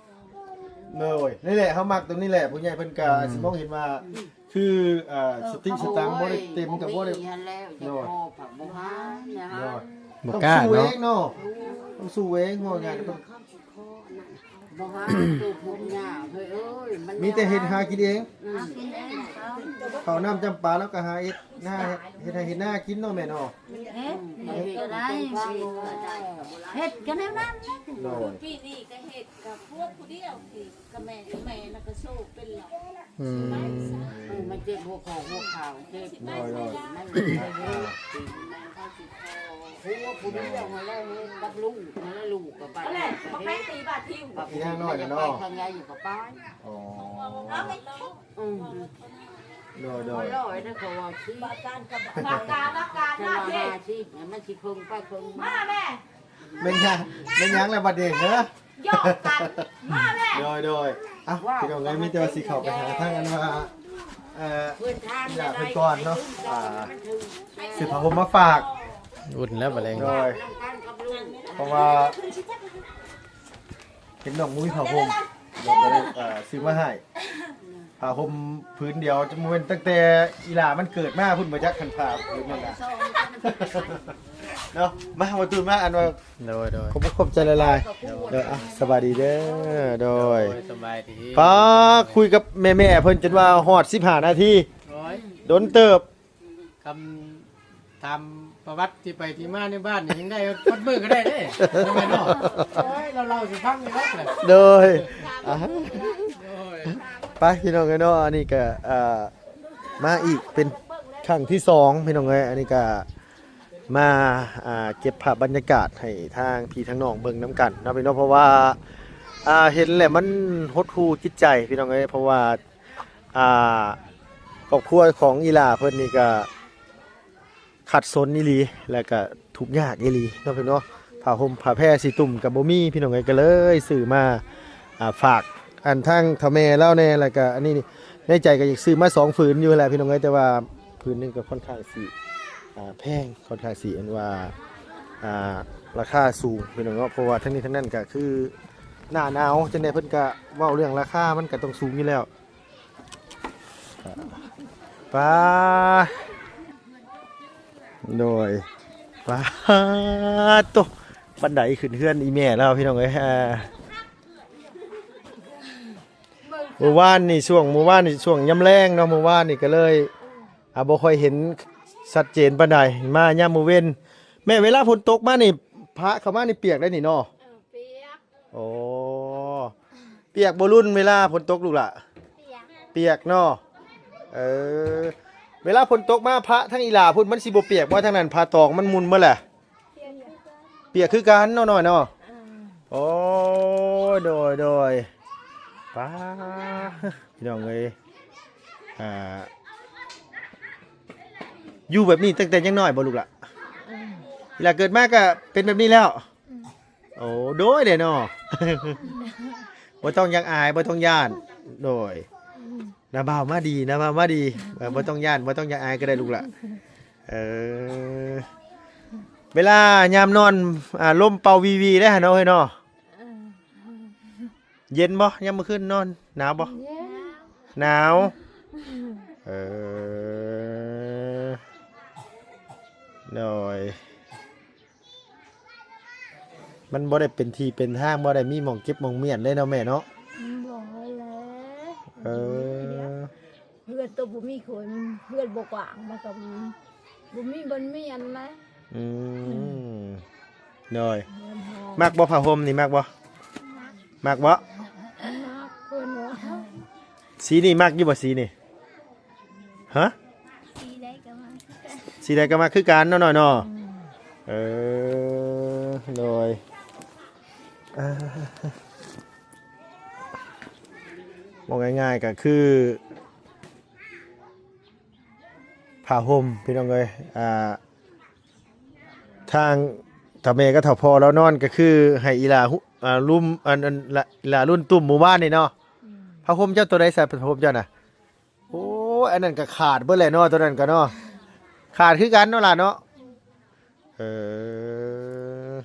ໂດຍ ນີ້ແຫຼະ ເຮົາມັກຕົວນີ້ແຫຼະ ຜູ້ໃຫຍ່ເພິ່ນກໍ ອືມ ອາດຊິມອງເຫັນວ່າ ອືມ ຄື ເອີ ສະຕິສະຕັງບໍ່ໄດ້ເຕັມ ກໍບໍ່ໄດ້ ໂດຍ ບໍ່ຫາ ໂດຍ ບໍ່ກ້າເນາະ ຕ້ອງສູ້ເອງເນາະ ຕ້ອງສູ້ເອງ ເວົ້າງ່າຍ ບໍ່ຫາໂຕພຸ້ນຍາເຮີ້ຍເອີຍ ມັນມີແຕ່ເຮັດຫາກິນເອງ ອືມ ຫາກິນເອງ ເຂົາ ເຂົ້ານ້ຳຈຳປາ ແລ້ວກໍຫາເຮັດນາ ເຮັດໄຮ່ເຮັດນາກິນເນາະແມ່ເນາະ. ເຮັດ ເຮັດກໍໄດ້ ເຮັດກໍແນວນັ້ນແຫຼະ. ໂດຍ ປີນີ້ກໍເຮັດກັບພວກຜູ້ດຽວທີ່ ກັບແມ່ ແມ່ນະກໍໂຊເປັນລະ ອືມ ເອີ ມັນເຈັບຫົວຂໍ້ຫົວເຂົ່າ ເຈັບ ໂດຍໆ ມັນເຈັບ ຜົວຜູ້ດຽວຫັ້ນແຫຼະ ເຮັດກັບລູກຫັ້ນແຫຼະ ລູກກໍໄປ ແມ່ນບໍ່ໄປຕີບາດທິວ ບັກ ອີ່ນາງນ້ອຍນະເນາະ ໄປທາງໃດຢູ່ກໍໄປ. ອໍ ອືມ ໂດຍໆ ຮ້ອຍເດີ ເຂົາວ່າຊິ ບາການກັບ ບາກາ ບາການ ມາເດ້ ຫ້າສິບ ມັນຊິເຄິ່ງໄປເຄິ່ງມາ ມາແມ່ ແມ່ນຫຍັງ ແມ່ນຫຍັງລະບັດນີ້ເຮີ້ຍ ຢອກກັນ ມາແມ່ ໂດຍໆ ເອົ້າ ພີ່ນ້ອງເອີຍ ມີແຕ່ວ່າຊິເຂົ້າໄປຫາທາງອັນວ່າ ເອີ ເພິ່ນຖາມ ຍາດເພິ່ນກ່ອນເນາະ ອ່າ ຊື້ຜ້າຫົ່ມມາຝາກ ອຸ່ນແລ້ວບັດແລງ ໂດຍ ນຳກັນກັບລຸງ ເພາະວ່າ ເຫັນນ້ອງບໍ່ມີຜ້າຫົ່ມ ນ້ອງກໍເລີຍ ເອີ ຊື້ມາໃຫ້ ຜ້າຫົ່ມຜືນດຽວ ຈະບໍ່ແມ່ນຕັ້ງແຕ່ອີ່ຫຼ້າມັນເກີດມາພຸ້ນບໍ່ຈັກ ຄັນຜ້າຜືນນັ້ນນະ ເນາະ. ມາ ບໍ່ຕູນມາ ອັນວ່າ ໂດຍໆ ຂອບ ຂອບໃຈຫຼາຍໆ ໂດຍ ໂດຍ ອ່ະ ສະບາຍດີເດີ ໂດຍ ໂດຍ ສະບາຍດີ ປ້າ ຄຸຍກັບແມ່ໆ ເພິ່ນຈົນວ່າຮອດສິບຫ້ານາທີ ໂອ້ຍ ດົນເຕີບ. ຄຳຖາມປະຫວັດທີ່ໄປທີ່ມາໃນບ້ານນີ້ ຍັງໄດ້ຮອດມື້ກໍໄດ້ເດ້ ແມ່ນບໍ່? ໂອ້ຍ ເລົ່າໆຊິຟັງຢູ່ແລ້ວ ໂດຍ ອ່າ ໂດຍ ໄປພີ່ນ້ອງເອີຍເນາະ ອັນນີ້ກໍ ອ່າ ມາອີກເປັນຄັ້ງທີສອງພີ່ນ້ອງເອີຍ ອັນນີ້ກໍມາ ອ່າ ເກັບພາບບັນຍາກາດໃຫ້ທາງພີ່ທາງນ້ອງເບິ່ງນຳກັນເນາະພີ່ນ້ອງ ເພາະວ່າ ອ່າ ເຫັນແລ້ວມັນຫົດຫູ່ຈິດໃຈພີ່ນ້ອງເອີຍ ເພາະວ່າ ອ່າ ຄອບຄົວຂອງອີ່ຫຼ້າເພິ່ນນີ້ກໍຂັດສົນອີ່ຫຼີ ແລ້ວກໍທຸກຍາກອີ່ຫຼີເນາະພີ່ນ້ອງເນາະ ຜ້າຫົ່ມຜ້າແພສີຕຸ່ມກໍບໍ່ມີພີ່ນ້ອງເອີຍ ກໍເລີຍຊື້ມາ ອ່າ ຝາກ ອັນ ທາງເຖົ້າແມ່ລາວແດ່ ແລ້ວກໍອັນນີ້ໃນໃຈກໍຢາກຊື້ມາສອງຜືນຢູ່ແຫຼະພີ່ນ້ອງເອີຍ ແຕ່ວ່າຜືນໜຶ່ງກໍຄ່ອນຂ້າງຊິ ອ່າ ແພງ ຄ່ອນຂ້າງຊິ ອັນວ່າ ອ່າ ລາຄາສູງພີ່ນ້ອງເນາະ ເພາະວ່າທັງນີ້ທັງນັ້ນກໍຄືໜ້າໜາວ ຈັ່ງໃດເພິ່ນກໍເວົ້າເລື່ອງລາຄາມັນກໍຕ້ອງສູງຢູ່ແລ້ວ. ປາ ໂດຍ ປາໂຕ ບັນໄດຂຶ້ນເຮືອນອີ່ແມ່ແລ້ວພີ່ນ້ອງເອີຍ ອ່າ ມື້ວານນີ້ຊ່ວງ ມື້ວານນີ້ຊ່ວງຍາມແລງເນາະ ມື້ວານນີ້ກໍເລີຍ ອ່າ ບໍ່ຄ່ອຍເຫັນຊັດເຈນປານໃດ ມາຍາມມື້ເວັນ ແມ່ ເວລາຝົນຕົກມານີ້ ພະເຂົ້າມານີ້ປຽກໄດ໋ນີ້ເນາະ ເອີ ປຽກ ໂອ້ ປຽກບໍ່ລຸນເວລາຝົນຕົກລູກຫຼ້າ? ປຽກ ປຽກເນາະ ເອີ ເວລາຝົນຕົກມາພະທາງອີ່ຫຼ້າພຸ້ນມັນຊິບໍ່ປຽກບໍ່ ທາງນັ້ນຜ້າຕອງມັນໝຸ່ນເບິດແຫຼະ? ປຽກຄືກັນ ປຽກຄືກັນເນາະນ້ອຍເນາະ ເອີ ໂອ້ຍ ໂດຍ ໂດຍ ປາ ພີ່ນ້ອງເອີຍ ອ່າ ຢູ່ແບບນີ້ຕັ້ງແຕ່ຍັງນ້ອຍບໍ່ລູກຫຼ້າ? ເອີ ອີ່ຫຼ້າເກີດມາກະເປັນແບບນີ້ແລ້ວ? ເອີ ໂອ້ ໂດຍເດ້ເນາະ ບໍ່ຕ້ອງຢາກອາຍ ບໍ່ຕ້ອງຢ້ານ ໂດຍ ນ້າບ່າວມາດີ ນ້າບ່າວມາດີ ເອີ ບໍ່ຕ້ອງຢ້ານ ບໍ່ຕ້ອງຢາກອາຍກໍໄດ້ລູກຫຼ້າ ເອີ ເວລາຍາມນອນ ອ່າ ລົມເປົ່າວີໆ ເດ້ເນາະເຮີ້ຍເນາະ ເອີ ເຢັນບໍ່ ຍາມມື້ຄືນນອນ ໜາວບໍ່? ເຢັນ ໜາວ ເອີ ໂດຍ. ມັນບໍ່ໄດ້ເປັນທີ່ເປັນທາງ ບໍ່ໄດ້ມີໝ່ອງເກັບໝ່ອງມ້ຽນເລີຍເນາະແມ່ເນາະ. ບໍ່ແລ້ວ ເອີ ເຮືອນໂຕບໍ່ມີຄົນ ເຮືອນບໍ່ກວ້າງ ມັນກໍບໍ່ມີບ່ອນມ້ຽນນະ. ອືມ ໂດຍ ເຮືອນເຮົາ ມັກບໍ່ຜ້າຫົ່ມນີ້ ມັກບໍ່? ມັກ ມັກບໍ່? ມັກເພິ່ນວ່າ ສີນີ້ມັກຢູ່ບໍ່ ສີນີ້? ຮະ? ສີໃດກໍມັກຄືກັນ ສີໃດກໍມັກຄືກັນເນາະ ນ້ອຍເນາະ. ອືມ ເອີ ໂດຍ ອ່າ ເວົ້າງ່າຍໆກໍຄື ຜ້າຫົ່ມ ພີ່ນ້ອງເອີຍ ອ່າ ທາງເຖົ້າແມ່ກັບເຖົ້າພໍ່ລາວນອນ ກໍຄືໃຫ້ອີ່ຫຼ້າ ອ່າ ລຸ່ມ ອັນ ອັນ ອີ່ຫຼ້າລຸ້ນຕຸ້ມໝູ່ບ້ານນີ້ເນາະ. ອືມ ຜ້າຫົ່ມເຈົ້າໂຕໃດຊະ ຜ້າຫົ່ມເຈົ້ານະ? ໂອ້ຍ ອັນນັ້ນກໍຂາດເບິດແຫຼະເນາະ ໂຕນັ້ນກໍເນາະ ຂາດຄືກັນເນາະຫຼ້າເນາະ. ເອີ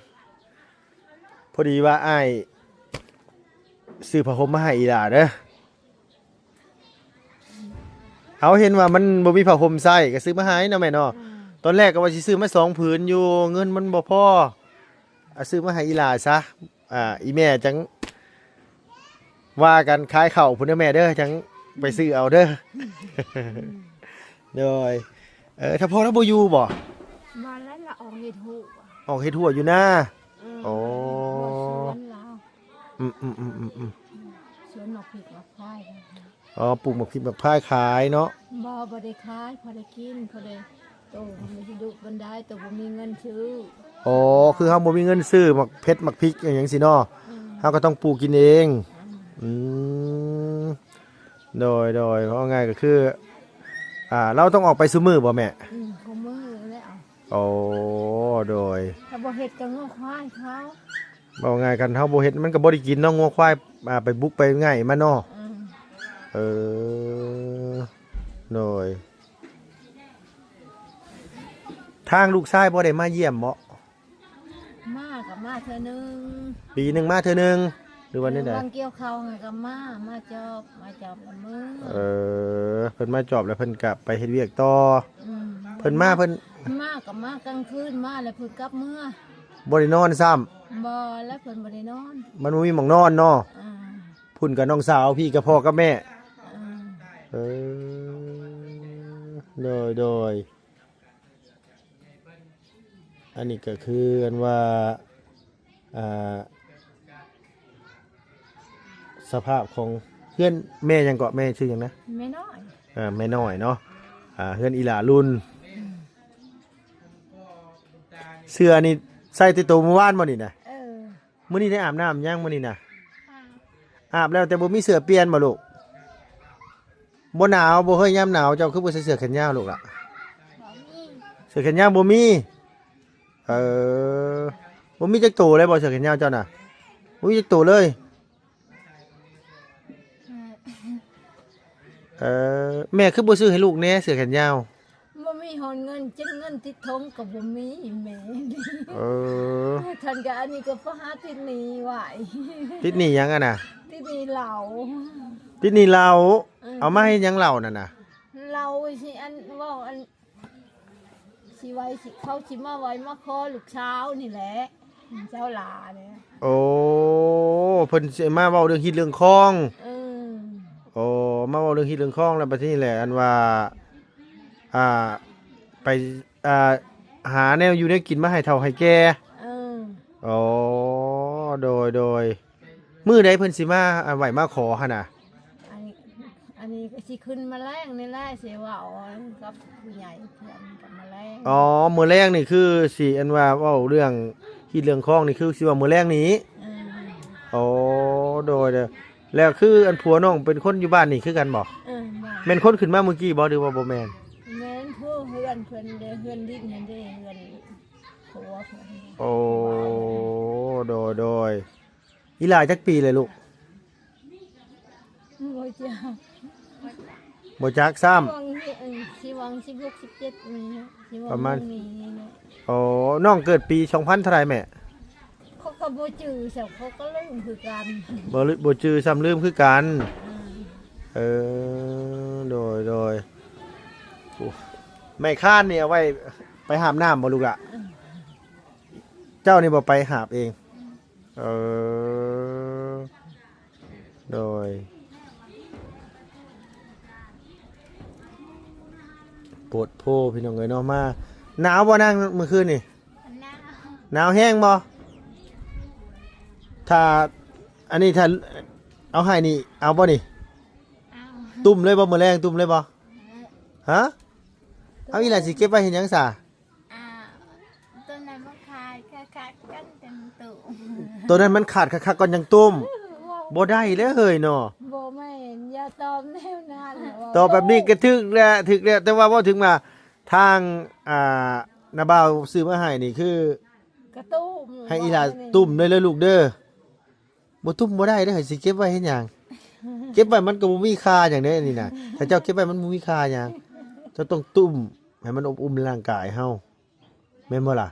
ພໍດີວ່າອ້າຍຊື້ຜ້າຫົ່ມມາໃຫ້ອີ່ຫຼ້າເດີ. ເຮົາເຫັນວ່າມັນບໍ່ມີຜ້າຫົ່ມໃຊ້ ກໍຊື້ມາໃຫ້ເນາະແມ່ເນາະ. ອືມ ຕອນແລກກໍວ່າຊິຊື້ມາສອງຜືນຢູ່ ເງິນມັນບໍ່ພໍ ເອົາຊື້ມາໃຫ້ອີ່ຫຼ້າຊະ. ອ່າ ອີ່ແມ່ຈັ່ງວ່າກັນ ຂາຍເຂົ້າພຸ້ນເດີແມ່ເດີ ຈັ່ງໄປຊື້ເອົາເດີ. ໂດຍ ເອີ ຖ້າພໍ່ລາວບໍ່ຢູ່ບໍ່? ວ່າແລ້ວລະອອກເຮັດຮົ້ວ ອອກເຮັດຮົ້ວຢູ່ນາ. ເອີ ໂອ້ ບໍ່ສວນລາວ. ອືມໆໆໆໆ ສວນໝາກພິກໝາກພາຍ. ອໍ ປູກໝາກພິກໝາກພາຍຂາຍເນາະ. ບໍ່ ບໍ່ໄດ້ຂາຍ ພໍໄດ້ກິນ ພໍໄດ້ ໂຕມີລູກບັນດາ ໂຕບໍ່ມີເງິນຊື້. ອໍ ຄືເຮົາບໍ່ມີເງິນຊື້ໝາກເຜັດໝາກພິກຫຍັງຊີ້ເນາະ. ອືມ ເຮົາກໍຕ້ອງປູກກິນເອງ. ອືມ ອືມ ໂດຍໆ ເວົ້າງ່າຍກໍຄື ອ່າ ລາວຕ້ອງອອກໄປຊຸມື້ບໍ່ແມ່? ອືມ ຊຸມື້ແລ້ວ. ໂອ້ ໂດຍ ຖ້າບໍ່ເຮັດກໍງົວຄວາຍເຂົາ. ເວົ້າງ່າຍ ຄັນເຮົາບໍ່ເຮັດມັນກໍບໍ່ໄດ້ກິນເນາະ ງົວຄວາຍ ອ່າ ໄປບຸກໄປໄຫວ້ມັນເນາະ. ອືມ ເອີ ໂດຍ ທາງລູກຊາຍບໍ່ໄດ້ມາຢ້ຽມບໍ່? ມາກໍມາເທື່ອໜຶ່ງ ປີໜຶ່ງມາເທື່ອໜຶ່ງ ຫຼືວ່າແນວໃດ? ເອີ ຫວ່າງກ່ຽວເຂົ້າຫັ້ນກໍມາ ມາຈອບ ມາຈອບລະເມືອ. ເອີ ເພິ່ນມາຈອບແລ້ວເພິ່ນກໍໄປເຮັດວຽກຕໍ່. ອືມ ເພິ່ນມາ ເພິ່ນມາກໍມາກາງຄືນ ມາແລ້ວເພິ່ນກັບເມືອ ບໍ່ໄດ້ນອນຊ້ຳ. ບໍ່ ແລ້ວເພິ່ນບໍ່ໄດ້ນອນ ມັນບໍ່ມີໝ່ອງນອນເນາະ. ອືມ ພຸ້ນກໍນ້ອງສາວ ພີ້ກໍພໍ່ກັບແມ່. ອືມ ເອີ ໂດຍໆ ອັນນີ້ກໍຄືອັນວ່າ ອ່າ ສະພາບຂອງເຮືອນແມ່ຫຍັງເກາະ ແມ່ຊື່ຫຍັງນະ? ແມ່ນ້ອຍ. ເອີ ແມ່ນ້ອຍເນາະ. ອ່າ ເຮືອນອີ່ຫຼ້າລຸ້ນ. ອືມ ເສື້ອນີ້ໃສ່ແຕ່ໂຕມື້ວານບໍ່ນີ້ນະ? ເອີ ມື້ນີ້ໄດ້ອາບນ້ຳຍັງມື້ນີ້ນະ? ອາບ ອາບແລ້ວ ແຕ່ບໍ່ມີເສື້ອປ່ຽນບໍ່ລູກ? ບໍ່ໜາວບໍ່ເຮີ້ຍ ຍາມໜາວເຈົ້າຄືບໍ່ໃສ່ເສື້ອແຂນຍາວລູກລະ? ບໍ່ມີ ເສື້ອແຂນຍາວບໍ່ມີ. ເອີ ບໍ່ມີຈັກໂຕເລີຍບໍ່ ເສື້ອແຂນຍາວເຈົ້ານະ? ບໍ່ມີຈັກໂຕເລີຍ. ເອີ ແມ່ຄືບໍ່ຊື້ໃຫ້ລູກແດ່ເສື້ອແຂນຍາວ? ບໍ່ມີຮອດເງິນ ຈັກເງິນຕິດຖົງກໍບໍ່ມີແມ່. ເອີ ທ່ານກໍ ອັນນີ້ກໍໄປຫາຕິດໜີ້ໄວ້. ຕິດໜີ້ຫຍັງຫັ້ນນະ? ຕິດໜີ້ເຫຼົ້າ. ຕິດໜີ້ເຫຼົ້າ. ເອີ ເອົາມາເຮັດຫຍັງເຫຼົ້ານັ້ນນະ? ເຫຼົ້າຊິອັນ ເວົ້າອັນ ຊິໄວ້ ຊິ ເຂົາຊິມາໄວ້ມາຂໍລູກສາວນີ້ແຫຼະ ເຈົ້າຫຼ້າເດ້. ໂອ້ ເພິ່ນຊິມາເວົ້າເລື່ອງຮີດເລື່ອງຄອງ. ເອີ ໂອ້ ມາເວົ້າເລື່ອງຮີດເລື່ອງຄອງ ແລ້ວບັດນີ້ແຫຼະ ອັນວ່າ ອ່າ ໄປ ອ່າ ຫາແນວຢູ່ແນວກິນມາໃຫ້ເຖົ້າໃຫ້ແກ່. ເອີ ໂອ້ ໂດຍ ໂດຍ. ມື້ໃດເພິ່ນຊິມາ ອ່າ ໄຫວ້ມາຂໍຫັ້ນນະ? ອັນນີ້ ອັນນີ້ກໍຊິຂຶ້ນມາແລງນີ້ແຫຼະ ຊິເວົ້າກັບຜູ້ໃຫຍ່ເພິ່ນກັບມາແລງ. ອໍ ມື້ແລງນີ້ຄືຊິ ອັນວ່າເວົ້າເລື່ອງຮີດເລື່ອງຄອງນີ້ ຄືຊິເວົ້າມື້ແລງນີ້. ເອີ ໂອ້ ໂດຍ ໂດຍ. ແລ້ວຄືອັນຜົວນ້ອງເປັນຄົນຢູ່ບ້ານນີ້ຄືກັນບໍ່? ເອີ ບ້ານ ແມ່ນຄົນຂຶ້ນມາມື້ກີ້ບໍ່ ຫຼືວ່າບໍ່ແມ່ນ? ແມ່ນ ຜູ້ເຮືອນເພິ່ນເດ້ ເຮືອນດິນນັ້ນເດ້ ເຮືອນຜົວເພິ່ນ. ໂອ້ ໂດຍ ໂດຍ. ອີ່ຫຼ້າຈັກປີແລ້ວລູກ? ບໍ່ຈັກ ບໍ່ຈັກຊ້ຳ. ຫວ່າງ ເອີ ຊິຫວ່າງສິບຫົກ ສິບເຈັດນີ້ ປະມານນີ້. ອໍ ນ້ອງເກີດປີສອງພັນເທົ່າໃດແມ່? ເຂົາກໍບໍ່ຈື່ຊ້ຳ ເຂົາກໍລືມຄືກັນ. ບໍ່ ບໍ່ຈື່ຊ້ຳ ລືມຄືກັນ. ເອີ ເອີ ໂດຍ ໂດຍ. ໂອ້ ໄມ້ຄ້ານນີ້ເອົາໄວ້ໄປຫາບນ້ຳບໍ່ລູກລະ? ເອີ ເຈົ້ານີ້ບໍ່ໄປຫາບເອງ? ເອີ ໂດຍ ໂພດໂພ ພີ່ນ້ອງເອີຍເນາະ. ມາ ໜາວບໍ່ນາງມື້ຄືນນີ້? ໜາວ ໜາວແຮງບໍ່? ຖ້າ ອັນນີ້ ຖ້າເອົາໃຫ້ນີ້ ເອົາບໍ່ນີ້? ເອົາ ຕຸ້ມເລີຍບໍ່? ມື້ແລງຕຸ້ມເລີຍບໍ່? ເອີ ຮະ? ເອົາ ອີ່ຫຼ້າຊິເກັບໄວ້ເຮັດຫຍັງສະ? ອ່າ ໂຕນັ້ນມັນຂາດຄັກໆກັນຈັ່ງຕຸ້ມ ໂຕນັ້ນມັນຂາດຄັກໆກ່ອນຈັ່ງຕຸ້ມ. ບໍ່ໄດ້ເດ້ເຮີ້ຍເນາະ. ບໍ່ແມ່ນ ຢ່າຕອບແນວນັ້ນ ຕອບແບບນີ້ກໍຖືກແຫຼະ ຖືກແລ້ວ. ແຕ່ວ່າເວົ້າເຖິງວ່າທາງ ອ່າ ນ້າບ່າວຊື້ມາໃຫ້ນີ້ຄື ກະຕຸ້ມ ໃຫ້ອີ່ຫຼ້າຕຸ້ມເລີຍເດີລູກເດີ. ບໍ່ຕຸ້ມບໍ່ໄດ້ເດີ ໃຫ້ຊິເກັບໄວ້ເຮັດຫຍັງ? ເກັບໄວ້ມັນກໍບໍ່ມີຄ່າຫຍັງເດ້ ອັນນີ້ນະ. ຖ້າເຈົ້າເກັບໄວ້ມັນບໍ່ມີຄ່າຫຍັງ. ເຈົ້າຕ້ອງຕຸ້ມໃຫ້ມັນອົບອຸ່ນຮ່າງກາຍເຮົາ ແມ່ນບໍ່ລະ?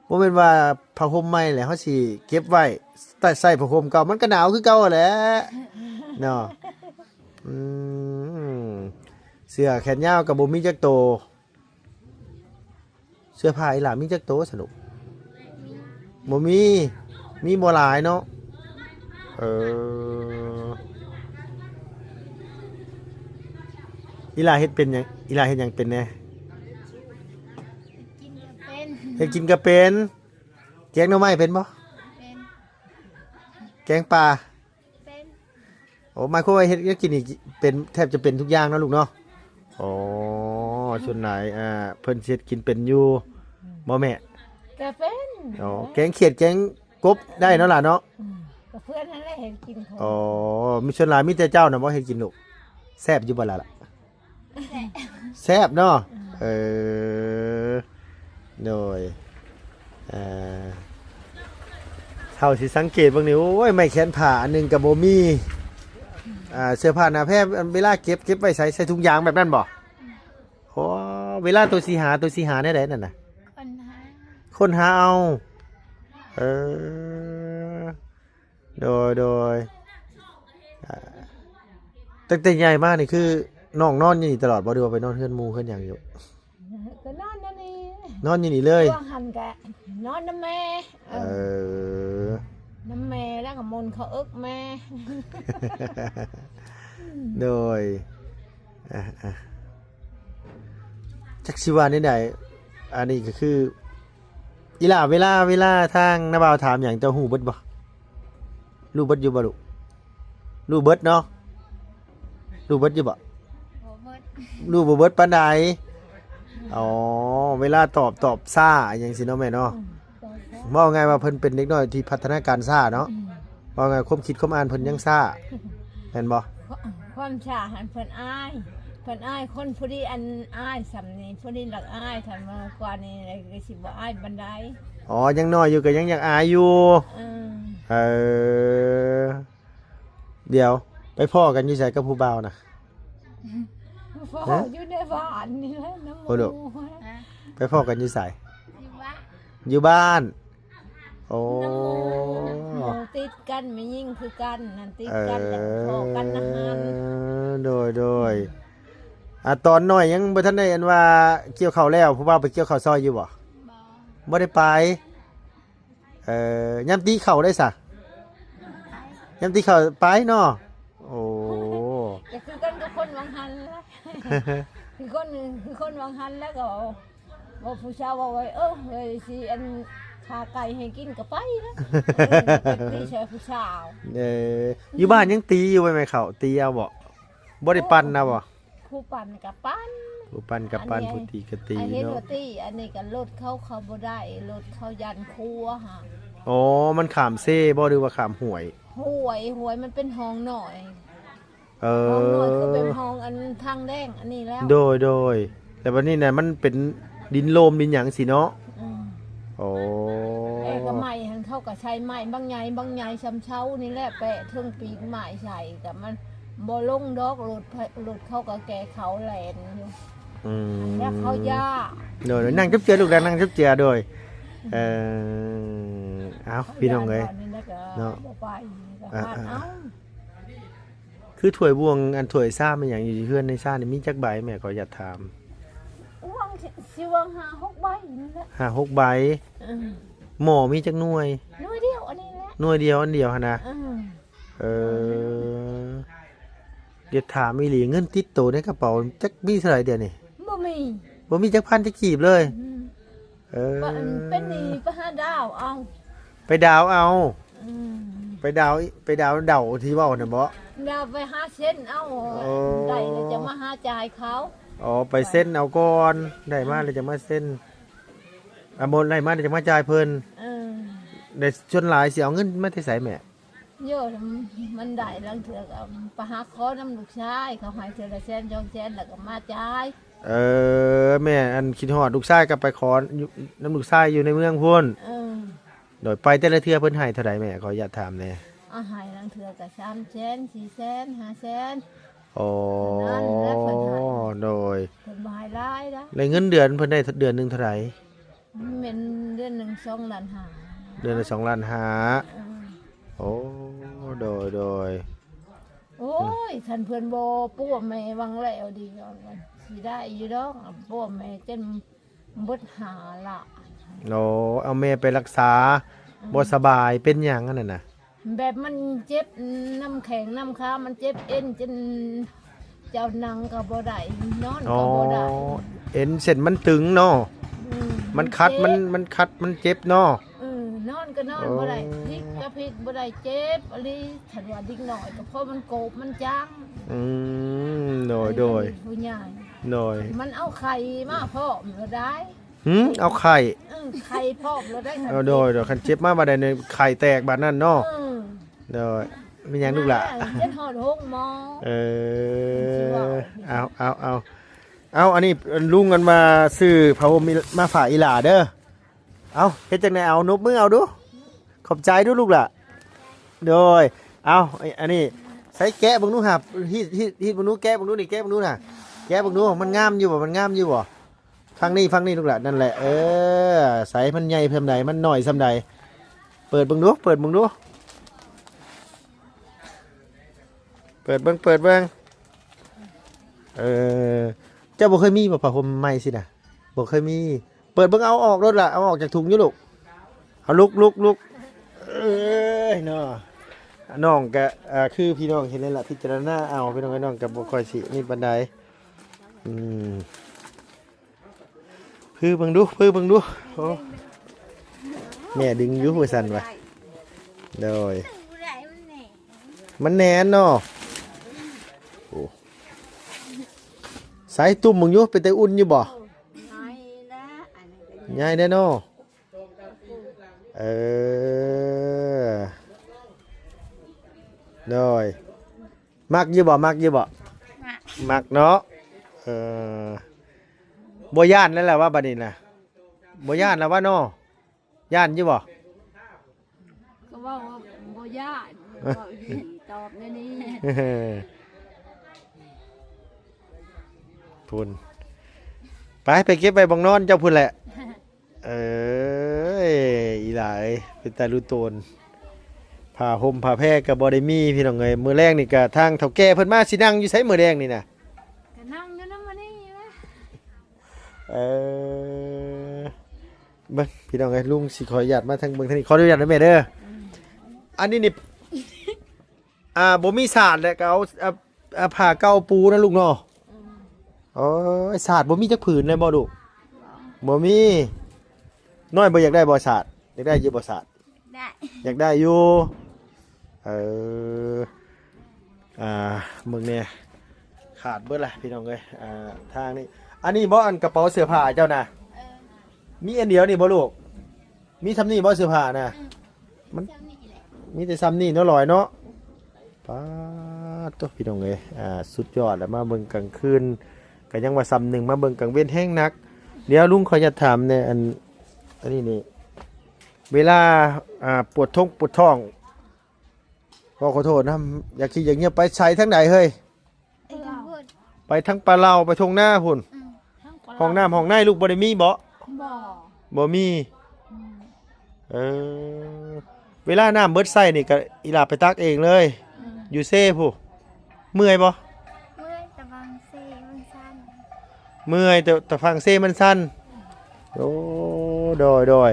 ບໍ່ແມ່ນວ່າຜ້າຫົ່ມໃໝ່ແຫຼະ ເຮົາຊິເກັບໄວ້ ແຕ່ໃສ່ຜ້າຫົ່ມເກົ່າ ມັນກໍໜາວຄືເກົ່າຫັ້ນແຫຼະເນາະ. ອືມ ເສື້ອແຂນຍາວກໍບໍ່ມີຈັກໂຕ. ເສື້ອຜ້າອີ່ຫຼ້າມີຈັກໂຕສະຫຼຸບ? ບໍ່ມີ ມີບໍ່ຫຼາຍເນາະ. ເອີ ອີ່ຫຼ້າເຮັດເປັນຫຍັງ? ອີ່ຫຼ້າເຮັດຫຍັງເປັນແດ່? ເຮັດກິນກໍເປັນ ເຮັດກິນກໍເປັນ. ແກງໜໍ່ໄມ້ເປັນບໍ່? ເປັນ. ແກງປາ? ເປັນ. ໂອ້ ໝາຍຄວາມວ່າເຮັດ ເຮັດກິນນີ້ເປັນ ແທບຈະເປັນທຸກຢ່າງເນາະລູກເນາະ. ອໍ ສ່ວນຫຼາຍ ອ່າ ເພິ່ນຊິເຮັດກິນເປັນຢູ່ ອືມ ບໍ່ແມ່? ກະເປັນ. ອໍ ແກງຂຽດແກງກົບໄດ້ເນາະຫຼ້າເນາະ. ອືມ ກະເພື່ອນຫັ້ນແຫຼະເຮັດກິນ. ອໍ ມີ ສ່ວນຫຼາຍມີແຕ່ເຈົ້ານະບໍ່ເຮັດກິນລູກ? ແຊບຢູ່ບໍ່ລະ? ແຊບເນາະ. ເອີ ໂດຍ ເອີ ເທົ່າທີ່ສັງເກດເບິ່ງນີ້ ໂອ້ຍ ໄມ້ແຂວນຜ້າອັນໜຶ່ງກໍບໍ່ມີ. ອ່າ ເສື້ອຜ້າໜ້າແພ ເວລາເກັບ ເກັບໄວ້ໃສ? ໃສ່ຖົງຢາງແບບນັ້ນບໍ່? ໂອ້ ເວລາໂຕຊິຫາ ໂຕຊິຫາແນວໃດນັ້ນນະ? ຄົ້ນຫາ ຄົ້ນຫາເອົາ. ເອີ ໂດຍ ໂດຍ ອ່າ ຕັ້ງແຕ່ໃຫຍ່ມານີ້ ຄືນ້ອງນອນຢູ່ນີ້ຕະຫຼອດບໍ່ ຫຼືວ່າໄປນອນເຮືອນໝູ່ເຮືອນຫຍັງຢູ່? ກໍນອນຢູ່ນີ້ ນອນຢູ່ນີ້ເລີຍ. ຊ່ວງຫັ້ນກະນອນນຳແມ່. ເອີ ເອີ ນຳແມ່ ແລ້ວກໍໝູນເຂົ້າເອິກແມ່. ໂດຍ ອ່າ ອ່າ ຈັກຊິວ່າແນວໃດ ອັນນີ້ກໍຄື ອີ່ຫຼ້າ ເວລາ ເວລາທາງນ້າບ່າວຖາມຫຍັງ ເຈົ້າຮູ້ເບິດບໍ່? ຮູ້ເບິດຢູ່ບໍ່ລູກ? ຮູ້ເບິດເນາະ ຮູ້ເບິດຢູ່ບໍ່? ບໍ່ເບິດ ຮູ້ບໍ່ເບິດປານໃດ. ອໍ ເວລາຕອບ ຕອບຊ້າຫຍັງຊີ້ເນາະແມ່ເນາະ. ອືມ ເວົ້າງ່າຍວ່າເພິ່ນເປັນເດັກນ້ອຍທີ່ພັດທະນາການຊ້າເນາະ. ອືມ ເວົ້າງ່າຍຄວາມຄິດຄວາມອ່ານເພິ່ນຍັງຊ້າ ແມ່ນບໍ່? ຄວາມຊ້າຫັ້ນເພິ່ນອາຍ ເພິ່ນອາຍຄົນຜູ້ດີ ອັນອາຍສ່ຳນີ້ ຜູ້ດີຫຼັກອາຍ ຄັນວ່າກວ່ານີ້ກໍຊິບໍ່ອາຍປານໃດ. ອໍ ຍັງນ້ອຍຢູ່ກໍຍັງຢາກອາຍຢູ່. ເອີ ເອີ ດຽວໄປພໍ້ກັນຢູ່ໃສກັບຜູ້ບ່າວນະ? ພໍ້ ຮະ? ຢູ່ໃນບ້ານນີ້ແຫຼະ ນຳໝູ່. ໂອ້ໂດ ຮະ? ໄປພໍ້ກັນຢູ່ໃສ? ຢູ່ບ້ານ ຢູ່ບ້ານ. ໂອ້ ນຳໝູ່ ໝູ່ຕິດກັນ ແມ່ຍິງຄືກັນ ນັ້ນຕິດກັນ ເອີ ແລ້ວພໍ້ກັນນະຫັ້ນ. ໂດຍ ໂດຍ ອືມ ອ່າ ຕອນນ້ອຍຍັງບໍ່ທັນໄດ້ ອັນວ່າກ່ຽວເຂົ້າແລ້ວ ຜູ້ບ່າວໄປກ່ຽວເຂົ້າຊ່ອຍຢູ່ບໍ່? ບໍ່ ບໍ່ໄດ້ໄປ. ເອີ ຍາມຕີເຂົ້າໄດ້ສະ? ຍາມຕີເຂົ້າໄປເນາະ. ໂອ້ ກໍຄືກັນກັບຄົນຫວ່າງຫັ້ນແຫຼະ ຄືຄົນ ຄືຄົນຫວ່າງຫັ້ນແລ້ວກໍ ວ່າຜູ້ສາວເວົ້າໄວ້ ເອີ ເອີຍ ຊິອັນຂ້າໄກ່ໃຫ້ກິນກໍໄປນະ. ເອີ ໄປຕີໃສ່ຜູ້ສາວ. ເອີ ຢູ່ບ້ານຍັງຕີຢູ່ບໍ່ແມ່ເຂົ້າ? ຕີເອົາບໍ່? ບໍ່ໄດ້ປັ່ນເອົາບໍ່? ຜູ້ປັ່ນກໍປັ່ນ ຜູ້ປັ່ນກໍປັ່ນ ອັນນີ້ ຜູ້ຕີກໍຕີ ອັນເຫັນ ເນາະ ວ່າຕີ ອັນນີ້ກໍລົດເຂົາເຂົ້າບໍ່ໄດ້ ລົດເຂົາຢ້ານຂົວຫັ້ນ. ອໍ ມັນຂ້າມເຊບໍ່ ຫຼືວ່າຂ້າມຫ້ວຍ? ຫ້ວຍ ຫ້ວຍ ມັນເປັນຮ່ອງນ້ອຍ. ເອີ ຮ່ອງນ້ອຍຄືເປັນຮ່ອງອັນທາງແດງອັນນີ້ແລ້ວ. ໂດຍ ໂດຍ ແລ້ວບັດນີ້ນະ ມັນເປັນດິນໂລມດິນຫຍັງຊີ້ເນາະ. ອືມ ໂອ້ ແຕ່ກໍໄມ້ຫັ້ນ ເຂົາກໍໃຊ້ໄມ້ບາງໃຫຍ່ ບາງໃຫຍ່ຊ່ຳເຊົານີ້ແຫຼະ ແປະເທິງປີກໄມ້ໃສ່ ກໍມັນບໍ່ລົງດອກ ລົດ ລົດເຂົາກໍແກ່ເຂົາແລ່ນຢູ່. ອືມ ແລ້ວເຂົາຢ້ານ. ໂດຍ ນັ່ງຈັບເຈືອລູກຫຼານ ນັ່ງຈັບເຈືອ. ໂດຍ ເອີ ເອົ້າ ພີ່ນ້ອງເອີຍ ເນາະ ບໍ່ໄປ ກໍ ອ່າ ຫາດ ອ່າ ເອົາ. ຄືຖ້ວຍບ່ວງ ອັນຖ້ວຍຊາມອີ່ຫຍັງຢູ່ເຮືອນໃນຊານນີ້ ມີຈັກໃບແມ່ ຂໍອະນຸຍາດຖາມ? ວ່າງ ຊິວ່າງຫ້າຫົກໃບນີ້ແຫຼະ ຫ້າຫົກໃບ. ເອີ ໝໍ້ມີຈັກໜ່ວຍ? ໜ່ວຍດຽວອັນນີ້ແຫຼະ. ໜ່ວຍດຽວອັນດຽວຫັ້ນນະ. ເອີ ເອີ ຢາກຖາມອີ່ຫຼີ ເງິນຕິດໂຕໃນກະເປົາຈັກມີເທົ່າໃດດຽວນີ້? ບໍ່ມີ ບໍ່ມີຈັກພັນຈັກກີບເລີຍ. ອືມ ເອີ ປະ ອັນເປັນໜີ້ໄປຫາດາວເອົາ ໄປດາວເອົາ. ອືມ ໄປດາວ ໄປດາວເດົາທີ່ເວົ້ານັ້ນບໍ? ດາວໄປຫາເຊັນເອົາ. ໂອ້ ໄດ້ແລ້ວຈະມາຫາຈ່າຍເຂົາ. ອໍ ໄປເຊັນເອົາກ່ອນ ໄດ້ມາແລ້ວຈະມາເຊັນ. ອາ ບໍ່ໄດ້ມາແລ້ວຈະມາຈ່າຍເພິ່ນ. ເອີ ແລ້ວສ່ວນຫຼາຍຊິເອົາເງິນມາແຕ່ໃສແມ່? ໂຍ ມັນໄດ້ລາງເທື່ອກະໄປຫາຂໍນຳລູກຊາຍ ເຂົາໃຫ້ເທື່ອລະແສນສອງແສນ ແລ້ວກະມາຈ່າຍ. ເອີ ແມ່ອັນຄິດຮອດລູກຊາຍກະໄປຂໍຢູ່ນຳລູກຊາຍຢູ່ໃນເມືອງພຸ້ນ. ເອີ ໂດຍ ໄປແຕ່ລະເທື່ອເພິ່ນໃຫ້ເທົ່າໃດແມ່? ຂໍອະນຸຍາດຖາມແດ່. ອາ ໃຫ້ລາງເທື່ອກະສາມແສນ ສີ່ແສນ ຫ້າແສນ. ອໍ ນັ້ນແຫຼະເພິ່ນໃຫ້. ໂດຍ ເພິ່ນບໍ່ໃຫ້ຫຼາຍດອກ. ແລ້ວເງິນເດືອນເພິ່ນໄດ້ເດືອນໜຶ່ງເທົ່າໃດ? ແມ່ນເດືອນໜຶ່ງສອງລ້ານຫ້າ. ເດືອນລະສອງລ້ານຫ້າ. ເອີ ໂອ້ ໂດຍ ໂດຍ. ໂອ້ຍ ຄັນເພິ່ນບໍ່ປົວແມ່ຫວັງແລ້ວດີ ຊິໄດ້ຢູ່ດອກ ປົວແມ່ຈົນເບິດຫ້າລ້ານ. ໂອ້ ເອົາແມ່ໄປລັກສາ ອືມ ບໍ່ສະບາຍ ເປັນຫຍັງອັນນັ້ນນະ? ແບບມັນເຈັບນຳແຂ້ງນຳຂາ ມັນເຈັບເອັນຈົນເຈົ້ານັ່ງກະບໍ່ໄດ້ ນອນກະບໍ່ໄດ້. ອໍ ເອັນເສັ້ນມັນຕຶງເນາະ. ອືມ ມັນຂັດ ມັນເຈັບ ມັນ ມັນຂັດ ມັນເຈັບເນາະ. ເອີ ນອນກະນອນບໍ່ໄດ້. ອໍ ພິກກະພິກບໍ່ໄດ້ ເຈັບອີ່ຫຼີ. ຄັນວ່າເດັກນ້ອຍກະພໍມັນໂກບມັນຈັງ. ອືມ ໂດຍ ໂດຍ ຜູ້ໃຫຍ່. ໂດຍ ມັນເອົາໄຂ່ມາພ້ອມລະໄດ້. ຫື ເອົາໄຂ່? ເອີ ໄຂ່ພ້ອມແລ້ວໄດ້. ເອີ ໂດຍ ໂດຍ ຄັນເຈັບມາບາດໃດນີ້ໄຂ່ແຕກບາດນັ້ນເນາະ. ເອີ ໂດຍ ແມ່ນຫຍັງລູກຫຼ້າ? ຈົນຮອດໂຮງໝໍ. ເອີ ເອົາ ເອົາ ເອົາ ເອົາ ອັນນີ້ລຸງອັນວ່າຊື້ຜ້າຫົ່ມມາຝາກອີ່ຫຼ້າເດີ. ເອົາ ເຮັດຈັ່ງໃດ? ເອົາ ນົບມືເອົາດູ. ຂອບໃຈດູລູກຫຼ້າ. ໂດຍ ເອົາ ອັນນີ້ໃສ່ແກະເບິ່ງດູຫາ ຮີດ ຮີດ ຮີດເບິ່ງດູ ແກະເບິ່ງດູນີ້ ແກະເບິ່ງດູນະ ແກະເບິ່ງດູ ມັນງາມຢູ່ບໍ່? ມັນງາມຢູ່ບໍ່? ຝັ່ງນີ້ ຝັ່ງນີ້ລູກຫຼ້າ ນັ້ນແຫຼະ. ເອີ ໃສ່ມັນໃຫຍ່ສ່ຳໃດ ມັນນ້ອຍສ່ຳໃດ ເປີດເບິ່ງດູ ເປີດເບິ່ງດູ ເປີດເບິ່ງ ເປີດເບິ່ງ. ເອີ ເຈົ້າບໍ່ເຄີຍມີບໍ່ ຜ້າຫົ່ມໃໝ່ຊີ້ນະ? ບໍ່ເຄີຍມີ. ເປີດເບິ່ງ ເອົາອອກໂລດລະ ເອົາອອກຈາກຖົງຢູ່ລູກ. ເອົາລຸກ ລຸກ ລຸກ. ເອີຍເນາະ ນ້ອງກະ ອ່າ ຄືພີ່ນ້ອງເຫັນນັ້ນລະ ພິຈາລະນາເອົາ ພີ່ນ້ອງເອີຍ ນ້ອງກະບໍ່ຄ່ອຍຊິນີ້ປານໃດ. ອືມ ຄືເບິ່ງດູ ຄືເບິ່ງດູ. ໂອ້ ແມ່ດຶງຢູ່ວ່າຊັ້ນວ່າ. ໂດຍ ມັນແໜ້ນເນາະ. ໂອ້ ໃສ່ຕຸ່ມເບິ່ງຢູ່ ເປັນຕາອຸ່ນຢູ່ບໍ່? ໃຫຍ່ແດ່ເນາະ. ເອີ ໂດຍ ມັກຢູ່ບໍ່? ມັກຢູ່ບໍ່? ມັກ ມັກເນາະ. ເອີ ບໍ່ຢ້ານແລ້ວລະວ່າບາດນີ້ນະ ບໍ່ຢ້ານແລ້ວວ່າເນາະ. ຢ້ານຢູ່ບໍ່? ກະເວົ້າວ່າບໍ່ຢ້ານ ເວົ້າອີ່ຫຼີ ຕອບແນວນີ້. ພຸ້ນ ໄປ ໄປເກັບໄວ້ບ່ອນນອນເຈົ້າພຸ້ນແຫຼະ. ເອີຍ ອີຫຼ້າເອີຍ ເປັນຕາລຸໂຕນ ຜ້າຫົ່ມຜ້າແພກະບໍ່ໄດ້ມີ ພີ່ນ້ອງເອີຍ. ມື້ແລງນີ້ກະທາງເຖົ້າແກ່ເພິ່ນມາ ຊິນັ່ງຢູ່ໃສມື້ແລງນີ້ນະ? ກະນັ່ງຢູ່ນຳອັນນີ້ແຫຼະ. ເອີ ເບິ່ງພີ່ນ້ອງເອີຍ ລຸງຊິຂໍອະນຸຍາດມາທາງເບິ່ງທາງນີ້ ຂໍອະນຸຍາດເດີແມ່ເດີ. ອືມ ອັນນີ້ນີ້ ອ່າ ບໍ່ມີສາດແຫຼະ ກະເອົາ ອ່າ ອ່າ ຜ້າເກົ່າປູນະລູກເນາະ. ອືມ ໂອ້ຍ ສາດບໍ່ມີຈັກຜືນເລີຍບໍ່ລູກ? ບໍ່ ບໍ່ມີ. ນ້ອຍບໍ່ຢາກໄດ້ບໍ່ສາດ? ຢາກໄດ້ຢູ່ບໍ່ສາດ? ໄດ້ ຢາກໄດ້ຢູ່. ເອີ ອ່າ ເບິ່ງແດ່ ຂາດເບິດລະພີ່ນ້ອງເອີຍ. ອ່າ ທາງນີ້ ອັນນີ້ບໍ່ ອັນກະເປົາເສື້ອຜ້າເຈົ້ານະ? ເອີ ມີອັນດຽວນີ້ບໍ່ລູກ? ມີຊ່ຳນີ້ບໍ່ເສື້ອຜ້ານະ? ອືມ ມັນ ມີແຕ່ຊ່ຳນີ້ເນາະ ຫຼອຍເນາະ. ປາດໂທ້ ພີ່ນ້ອງເອີຍ ອ່າ ສຸດຍອດລະ ມາເບິ່ງກາງຄືນກະຍັງວ່າຊ່ຳໜຶ່ງ ມາເບິ່ງກາງເວັນແຮງໜັກ. ດຽວລຸງຂໍອະນຸຍາດຖາມແດ່ ອັນ ອັນນີ້ນີ້ ເວລາ ອ່າ ປວດທ້ອງ ປວດທ້ອງ ຂໍ ຂໍໂທດນຳ ຢາກຂີ້ຢາກຍ່ຽວ ໄປໃສທາງໃດເຮີ້ຍ? ໄປທາງພຸ້ນ ໄປທາງປ່າເຫຼົ່າ ໄປທົ່ງນາພຸ້ນ. ອືມ ຫ້ອງນ້ຳຫ້ອງໃນລູກບໍ່ໄດ້ມີບໍ່? ບໍ່ ບໍ່ມີ. ອືມ ເອີ ເວລານ້ຳເບິດໃສ່ນີ້ກະອີ່ຫຼ້າໄປຕັກເອງເລີຍ. ອືມ ຢູ່ເຊພຸ້ນ. ເມື່ອຍບໍ່? ເມື່ອຍ ຕະຝັ່ງເຊມັນຊັນ. ເມື່ອຍ ຕະ ຕະຝັ່ງເຊມັນຊັນ. ໂອ້ ໂດຍ ໂດຍ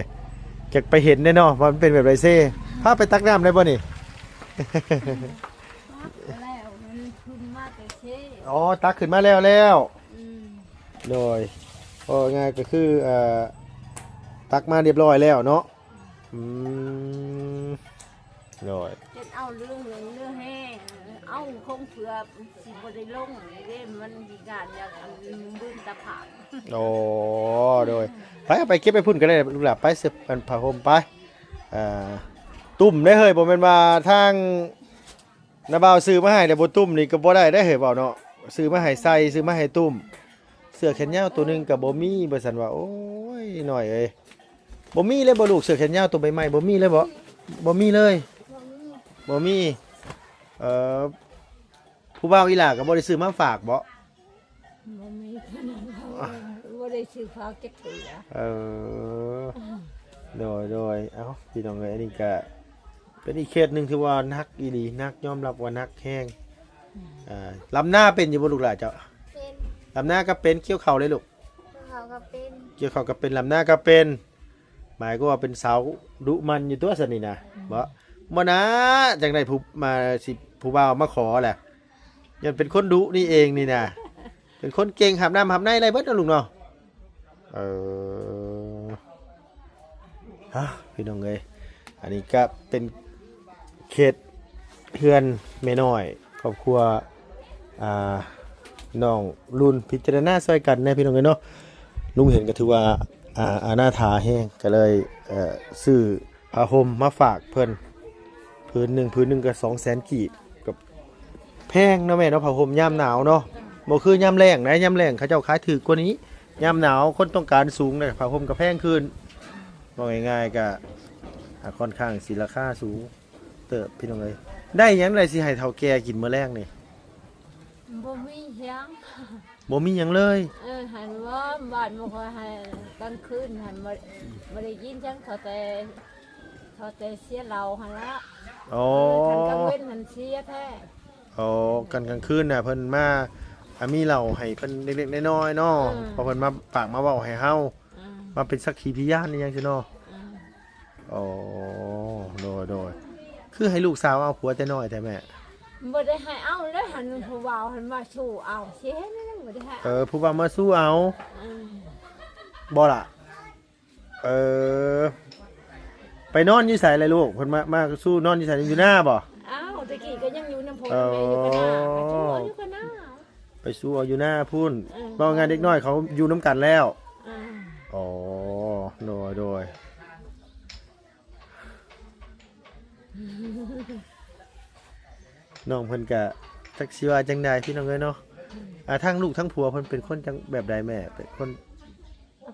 ຢາກໄປເຫັນເດ້ເນາະ ວ່າມັນເປັນແບບໃດເຊ. ພາໄປຕັກນ້ຳໄດ້ບໍ່ນີ້? ຕັກແລ້ວ ມັນຂຶ້ນມາແຕ່ເຊ. ອໍ ຕັກຂຶ້ນມາແລ້ວແລ້ວ. ອືມ ໂດຍ ເວົ້າງ່າຍກໍຄື ເອີ ຕັກມາຮຽບຮ້ອຍແລ້ວເນາະ. ອືມ ໂດຍ ເຮັດເອົາເລື່ອງເລື່ອງແຮງ ເອົາຄົງເຜືອກ ຊິບໍ່ໄດ້ລົງເດ້ ມັນຂີ້ຄ້ານຢາກອັນບືນຕາຜາກ. ໂອ້ ໂດຍ ໄປ ເອົາໄປເກັບໄປພຸ້ນກໍໄດ້ລູກຫຼານ ໄປເສື້ອອັນຜ້າຫົ່ມໄປ. ອ່າ ຕຸ້ມເດ້ເຮີ້ຍ ບໍ່ແມ່ນວ່າທາງນ້າບ່າວຊື້ມາໃຫ້ແລ້ວບໍ່ຕຸ້ມນີ້ກໍບໍ່ໄດ້ເດ້ເຮີ້ຍ ເວົ້າເນາະ ຊື້ມາໃຫ້ໃສ່ ຊື້ມາໃຫ້ຕຸ້ມ. ເສື້ອແຂນຍາວໂຕໜຶ່ງກໍບໍ່ມີ ວ່າຊັ້ນວ່າ. ໂອ້ຍ ນ້ອຍເອີຍ ບໍ່ມີເລີຍບໍ່ລູກ? ເສື້ອແຂນຍາວໂຕໃໝ່ໆ ບໍ່ມີເລີຍບໍ່? ບໍ່ມີເລີຍ ບໍ່ມີ. ເອີ ຜູ້ບ່າວອີ່ຫຼ້າກໍບໍ່ໄດ້ຊື້ມາຝາກບໍ່? ບໍ່ມີ ບໍ່ໄດ້ຊື້ຝາກຈັກເທື່ອ. ເອີ ໂດຍໆ ເອົ້າ ພີ່ນ້ອງເອີຍ ອັນນີ້ກະເປັນອີກເຄສໜຶ່ງທີ່ວ່າໜັກອີ່ຫຼີ ໜັກ ຍອມຮັບວ່າໜັກແຮງ. ອືມ ອ່າ ລຳນາເປັນຢູ່ບໍ່ລູກຫຼ້າເຈົ້າ? ເປັນ ລຳນາກໍເປັນ ກ່ຽວເຂົ້າເດ້ລູກ? ກ່ຽວເຂົ້າກໍເປັນ ກ່ຽວເຂົ້າກໍເປັນ ລຳນາກໍເປັນ. ໝາຍຄວາມວ່າເປັນສາວດຸໝັ່ນຢູ່ຕົວຊັ້ນນີ້ນະ. ອືມ ບໍ່ ບໍ່ນາ ຈັ່ງໃດຜູ້ ມາ ຊິ ຜູ້ບ່າວມາຂໍແຫຼະ ຍ້ອນເປັນຄົນດຸນີ້ເອງນີ້ນະ ເປັນຄົນເກັ່ງ ຫາບນ້ຳຫາບໃນໄດ້ເບິດເນາະລູກເນາະ. ເອີ ຮະ ພີ່ນ້ອງເອີຍ ອັນນີ້ກໍເປັນເຂດເຮືອນແມ່ນ້ອຍ ຄອບຄົວ ອ່າ ນ້ອງລຸນ ພິຈາລະນາຊ່ອຍກັນແດ່ພີ່ນ້ອງເອີຍເນາະ. ລຸງເຫັນກໍຖືວ່າ ອ່າ ອະນາຖາແຮງ ກໍເລີຍ ເອີ ຊື້ຜ້າຫົ່ມມາຝາກເພິ່ນ ຜືນໜຶ່ງ ຜືນໜຶ່ງກໍສອງແສນກີບ ກໍແພງເນາະແມ່ເນາະ ຜ້າຫົ່ມຍາມໜາວເນາະ. ບໍ່ຄືຍາມແລ້ງໃດ ຍາມແລ້ງເຂົາເຈົ້າຂາຍຖືກກວ່ານີ້ ຍາມໜາວຄົນຕ້ອງການສູງເດ້ ຜ້າຫົ່ມກໍແພງຂຶ້ນ. ເວົ້າງ່າຍໆ ກໍ ອ່າ ຂ້ອນຂ້າງຊິລາຄາສູງເຕີບ ພີ່ນ້ອງເອີຍ. ໄດ້ຫຍັງ ໄດ້ຊິໃຫ້ເຖົ້າແກ່ກິນມື້ແລງນີ້? ບໍ່ມີຫຍັງ ບໍ່ມີຫຍັງເລີຍ. ເອີ ຫັ້ນວ່າບ້ານບໍ່ຄ່ອຍໃຫ້ ກາງຄືນຫັ້ນບໍ່ ບໍ່ໄດ້ກິນຫຍັງ ເຂົາແຕ່ ເຂົາແຕ່ເສຍເຫຼົ້າຫັ້ນລະ. ອໍ ເອີ ຄັນກາງເວັນຫັ້ນເສຍແທ້. ອໍ ຄັນກາງຄືນນະ ເພິ່ນມາ ອ່າ ມີເຫຼົ້າໃຫ້ເພິ່ນເລັກໆນ້ອຍໆເນາະ. ອືມ ເພາະເພິ່ນມາປາກມາເວົ້າໃຫ້ເຮົາ ອືມ ມາເປັນສັກຂີພະຍານອີ່ຫຍັງຊີ້ເນາະ. ອືມ ອໍ ໂດຍໆ ຄືໃຫ້ລູກສາວເອົາຜົວແຕ່ນ້ອຍແທ້ແມ່? ບໍ່ໄດ້ໃຫ້ເອົາເດ້ ຫັ້ນຜູ້ບ່າວຫັ້ນມາຊູ້ເອົາ ຊິເຮັດແນວໃດ ບໍ່ໄດ້ໃຫ້ເອົາ. ເອີ ຜູ້ບ່າວມາຊູ້ເອົາ. ອືມ ບໍ່ລະ? ເອີ ໄປນອນຢູ່ໃສລະລູກ? ເພິ່ນມາ ມາຊູ້ນອນຢູ່ໃສ? ຢູ່ນາບໍ່? ອ້າວ ແຕ່ກີ້ກໍຍັງຢູ່ນຳພໍ່ນຳແມ່ຢູ່ຄະນາ ອໍ ກໍຢູ່ນອນຢູ່ຄະນາ. ໄປຊູ້ເອົາຢູ່ນາພຸ້ນ. ເອີ ເວົ້າງ່າຍເດັກນ້ອຍເຂົາຢູ່ນຳກັນແລ້ວ. ເອີ ອໍ ໂດຍໆ ນ້ອງເພິ່ນກະຈັກຊິວ່າຈັ່ງໃດພີ່ນ້ອງເອີຍເນາະ. ອືມ ອ່າ ທັງລູກທັງຜົວເພິ່ນເປັນຄົນຈັ່ງແບບໃດແມ່? ເປັນຄົນ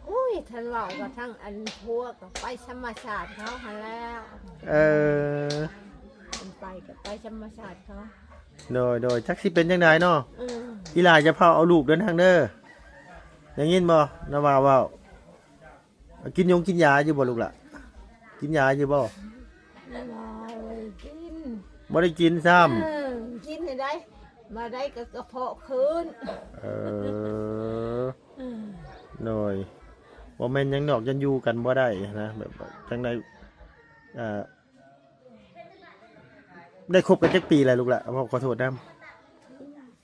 ໂອ້ຍ ຄັນເວົ້າກໍທັງອັນຜົວກໍໄປທຳມະຊາດເຂົາຫັ້ນແລ້ວ. ເອີ ເພິ່ນໄປກໍໄປທຳມະຊາດເຂົາ. ໂດຍໆ ຈັກຊິເປັນຈັ່ງໃດເນາະ. ອືມ ອີຫຼ້າຢ່າເຝົ້າເອົາລູກເດີນາງເດີ ໄດ້ຍິນບໍ່ ນ້າບ່າວເວົ້າ. ກິນຢົງກິນຢາຢູ່ບໍ່ລູກຫຼ້າ? ກິນຢາຢູ່ບໍ່? ບໍ່ ບໍ່ໄດ້ກິນ ບໍ່ໄດ້ກິນຊ້ຳ. ເອີ ກິນໃຫ້ໄດ້ ມາໄດ້ກໍກະເພາະຂຶ້ນ. ເອີ ເອີ ໂດຍ ບໍ່ແມ່ນຫຍັງດອກ ຢ້ານຢູ່ກັນບໍ່ໄດ້ນະ ແບບ ແບບຈັ່ງໃດ ເອີ ໄດ້ຄົບກັນຈັກປີແລ້ວລູກຫຼ້າ? ເວົ້າຂໍໂທດນຳ.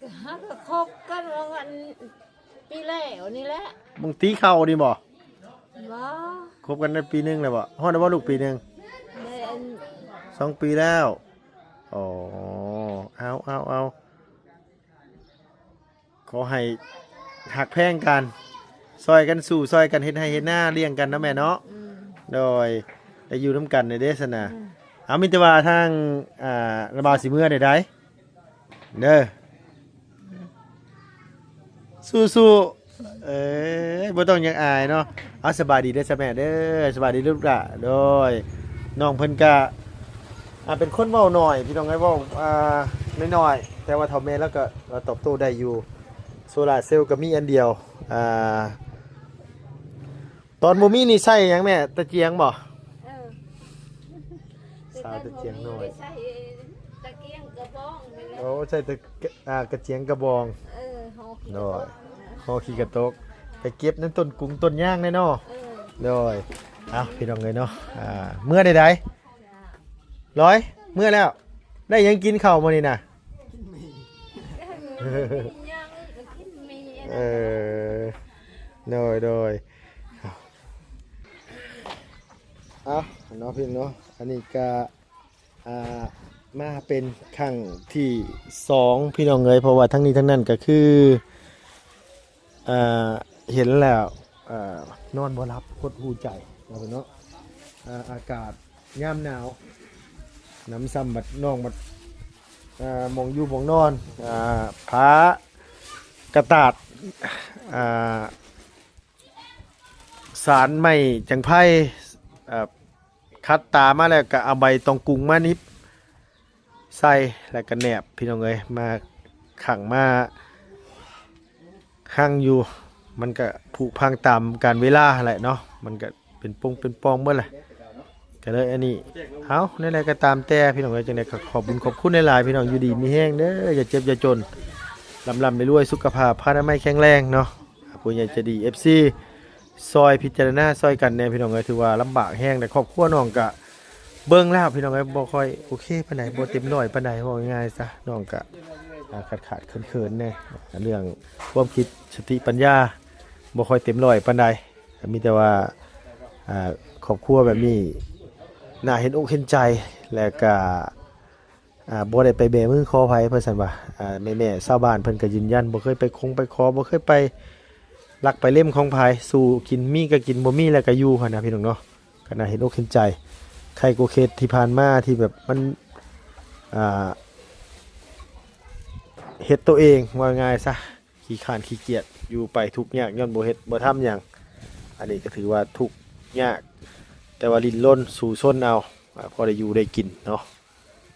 ກໍຫາກໍຄົບກັນວ່າອັນປີແລ້ວນີ້ແຫຼະ. ບາງຕີເຂົ້ານີ້ບໍ່? ບໍ່ ຄົບກັນໄດ້ປີໜຶ່ງແລ້ວບໍ່? ຮອດແລ້ວບໍ່ລູກປີໜຶ່ງ? ໄດ້ອັນ ສອງປີແລ້ວ. ອໍ ເອົາ ເອົາ ເອົາ ຂໍໃຫ້ຮັກແພງກັນ ຊ່ອຍກັນສູ້ ຊ່ອຍກັນເຮັດໄຮ່ເຮັດນາລ້ຽງກັນເນາະແມ່ເນາະ. ອືມ ໂດຍ ໄດ້ຢູ່ນຳກັນເດ້ຊັ້ນນະ. ອືມ ເອົາ ມີແຕ່ວ່າທາງ ອ່າ ລະບ່າວຊິເມືອໄດ້ໃດ ເດີ ສູ້ໆ ເອີຍ ບໍ່ຕ້ອງຫຍັງອາຍເນາະ. ເອົາ ສະບາຍດີເດີຊະແມ່ເດີ ສະບາຍດີລູກຫຼ້າ. ໂດຍ ນ້ອງເພິ່ນກະ ອ່າ ເປັນຄົນເວົ້າໜ້ອຍ ພີ່ນ້ອງເອີຍ ເວົ້າ ອ່າ ໜ້ອຍໆ ແຕ່ວ່າເຖົ້າແມ່ລາວກະ ລາວຕອບໂຕ້ໄດ້ຢູ່. ໂຊລາເຊວກະມີອັນດຽວ ອ່າ ຕອນບໍ່ມີນີ້ໃຊ້ຫຍັງແມ່? ຕະກຽງບໍ່? ເອີ ສາວຕະກຽງນ້ອຍ ຕະກຽງກະບອງນີ້ແຫຼະ. ໂອ້ ໃຊ້ແຕ່ ອ່າ ກະກຽງກະບອງ. ເອີ ຫໍ່ຂີ້ ໂດຍ ຫໍ່ຂີ້ກະຕົກ ໄປເກັບນຳຕົ້ນກຸງຕົ້ນຍາງແດ່ເນາະ. ເອີ ໂດຍ ເອົາ ພີ່ນ້ອງເອີຍເນາະ ອ່າ ເມືອໄດ້ໃດ. ลอย เมื่อแล้ว ได้หยังกินข้าวมื้อนี้นะ เออ โดย โดย เอาเนาะพี่เนาะ อันนี้ก็ อ่า มาเป็นครั้งที่สองพี่น้องเอ้ย เพราะว่าทั้งนี้ทั้งนั้นก็คือ อ่า เห็นแล้ว อ่า นอนบ่หลับ หดหู่ใจเนาะพี่เนาะ อ่า อากาศยามหนาว หนำซ้ำบัดน้องบัด อ่า หม่องอยู่หม่องนอน อ่า ผ้ากระตาด อ่า สานไม้จั่งไพ อ่า ขัดตามาแล้วก็เอาใบตองกุงมาหนิบใส่ แล้วก็แนบ พี่น้องเอ้ย มาขังมา หั่งอยู่ มันก็ผุพังตามกาลเวลาหั้นแหละเนาะ มันก็เป็นป่งเป็นป่องเบิดแหละ ก็เลยอันนี้ เอา แนวใดก็ตามแต่พี่น้องเอ้ย จั่งใดก็ขอบบุญขอบคุณหลายๆ พี่น้อง อยู่ดีมีแฮงเด้อ อย่าเจ็บอย่าจน ร่ำๆ รวยๆ สุขภาพพลานามัยแข็งแรงเนาะ ผู้ใหญ่ใจดี เอฟซี ซอยพิจารณาซอยกันแหน่พี่น้องเอ้ย ถือว่าลำบากแฮง แต่ครอบครัวน้องก็เบิ่งแล้วพี่น้องเอ้ย บ่ค่อยโอเคปานใด บ่เต็มร้อยปานใด เว้าง่ายๆ ซะ น้องก็ อ่า ขาดๆ เขินๆ แหน่ เรื่องความคิดสติปัญญา บ่ค่อยเต็มร้อยปานใด มีแต่ว่า อ่า ครอบครัวแบบนี้ น่าเห็นอกเห็นใจ และก็ อ่า บ่ได้ไปแบมือขอไผ เพิ่นซั่นว่า อ่า แม่ๆ ชาวบ้านเพิ่นก็ยืนยัน บ่เคยไปคงไปขอ บ่เคยไปลักไปเล่มของไผ สู่กิน มีก็กิน บ่มีแล้วก็อยู่หั้นนะพี่น้องเนาะ ก็น่าเห็นอกเห็นใจ ใครก็เคสที่ผ่านมาที่แบบมัน อ่า เฮ็ดตัวเอง ว่าง่ายซะ ขี้คร้านขี้เกียจ อยู่ไปทุกข์ยากย้อนบ่เฮ็ดบ่ทำหยัง อันนี้ก็ถือว่าทุกข์ยาก แต่ว่าดิ้นรนสู้ซนเอา อ่า พอได้อยู่ได้กินเนาะ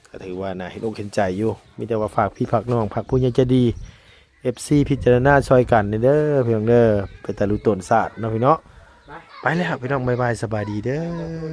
ก็ถือว่าน่าเห็นอกเห็นใจอยู่ มีแต่ว่าฝากพี่ฝากน้อง ฝากผู้ใหญ่ใจดี เอฟซี พิจารณาซอยกันเด้อพี่น้องเด้อ เป็นตาลูตนศาสตร์เนาะพี่เนาะ ไปแล้วพี่น้อง บ๊ายบาย สบายดีเด้อ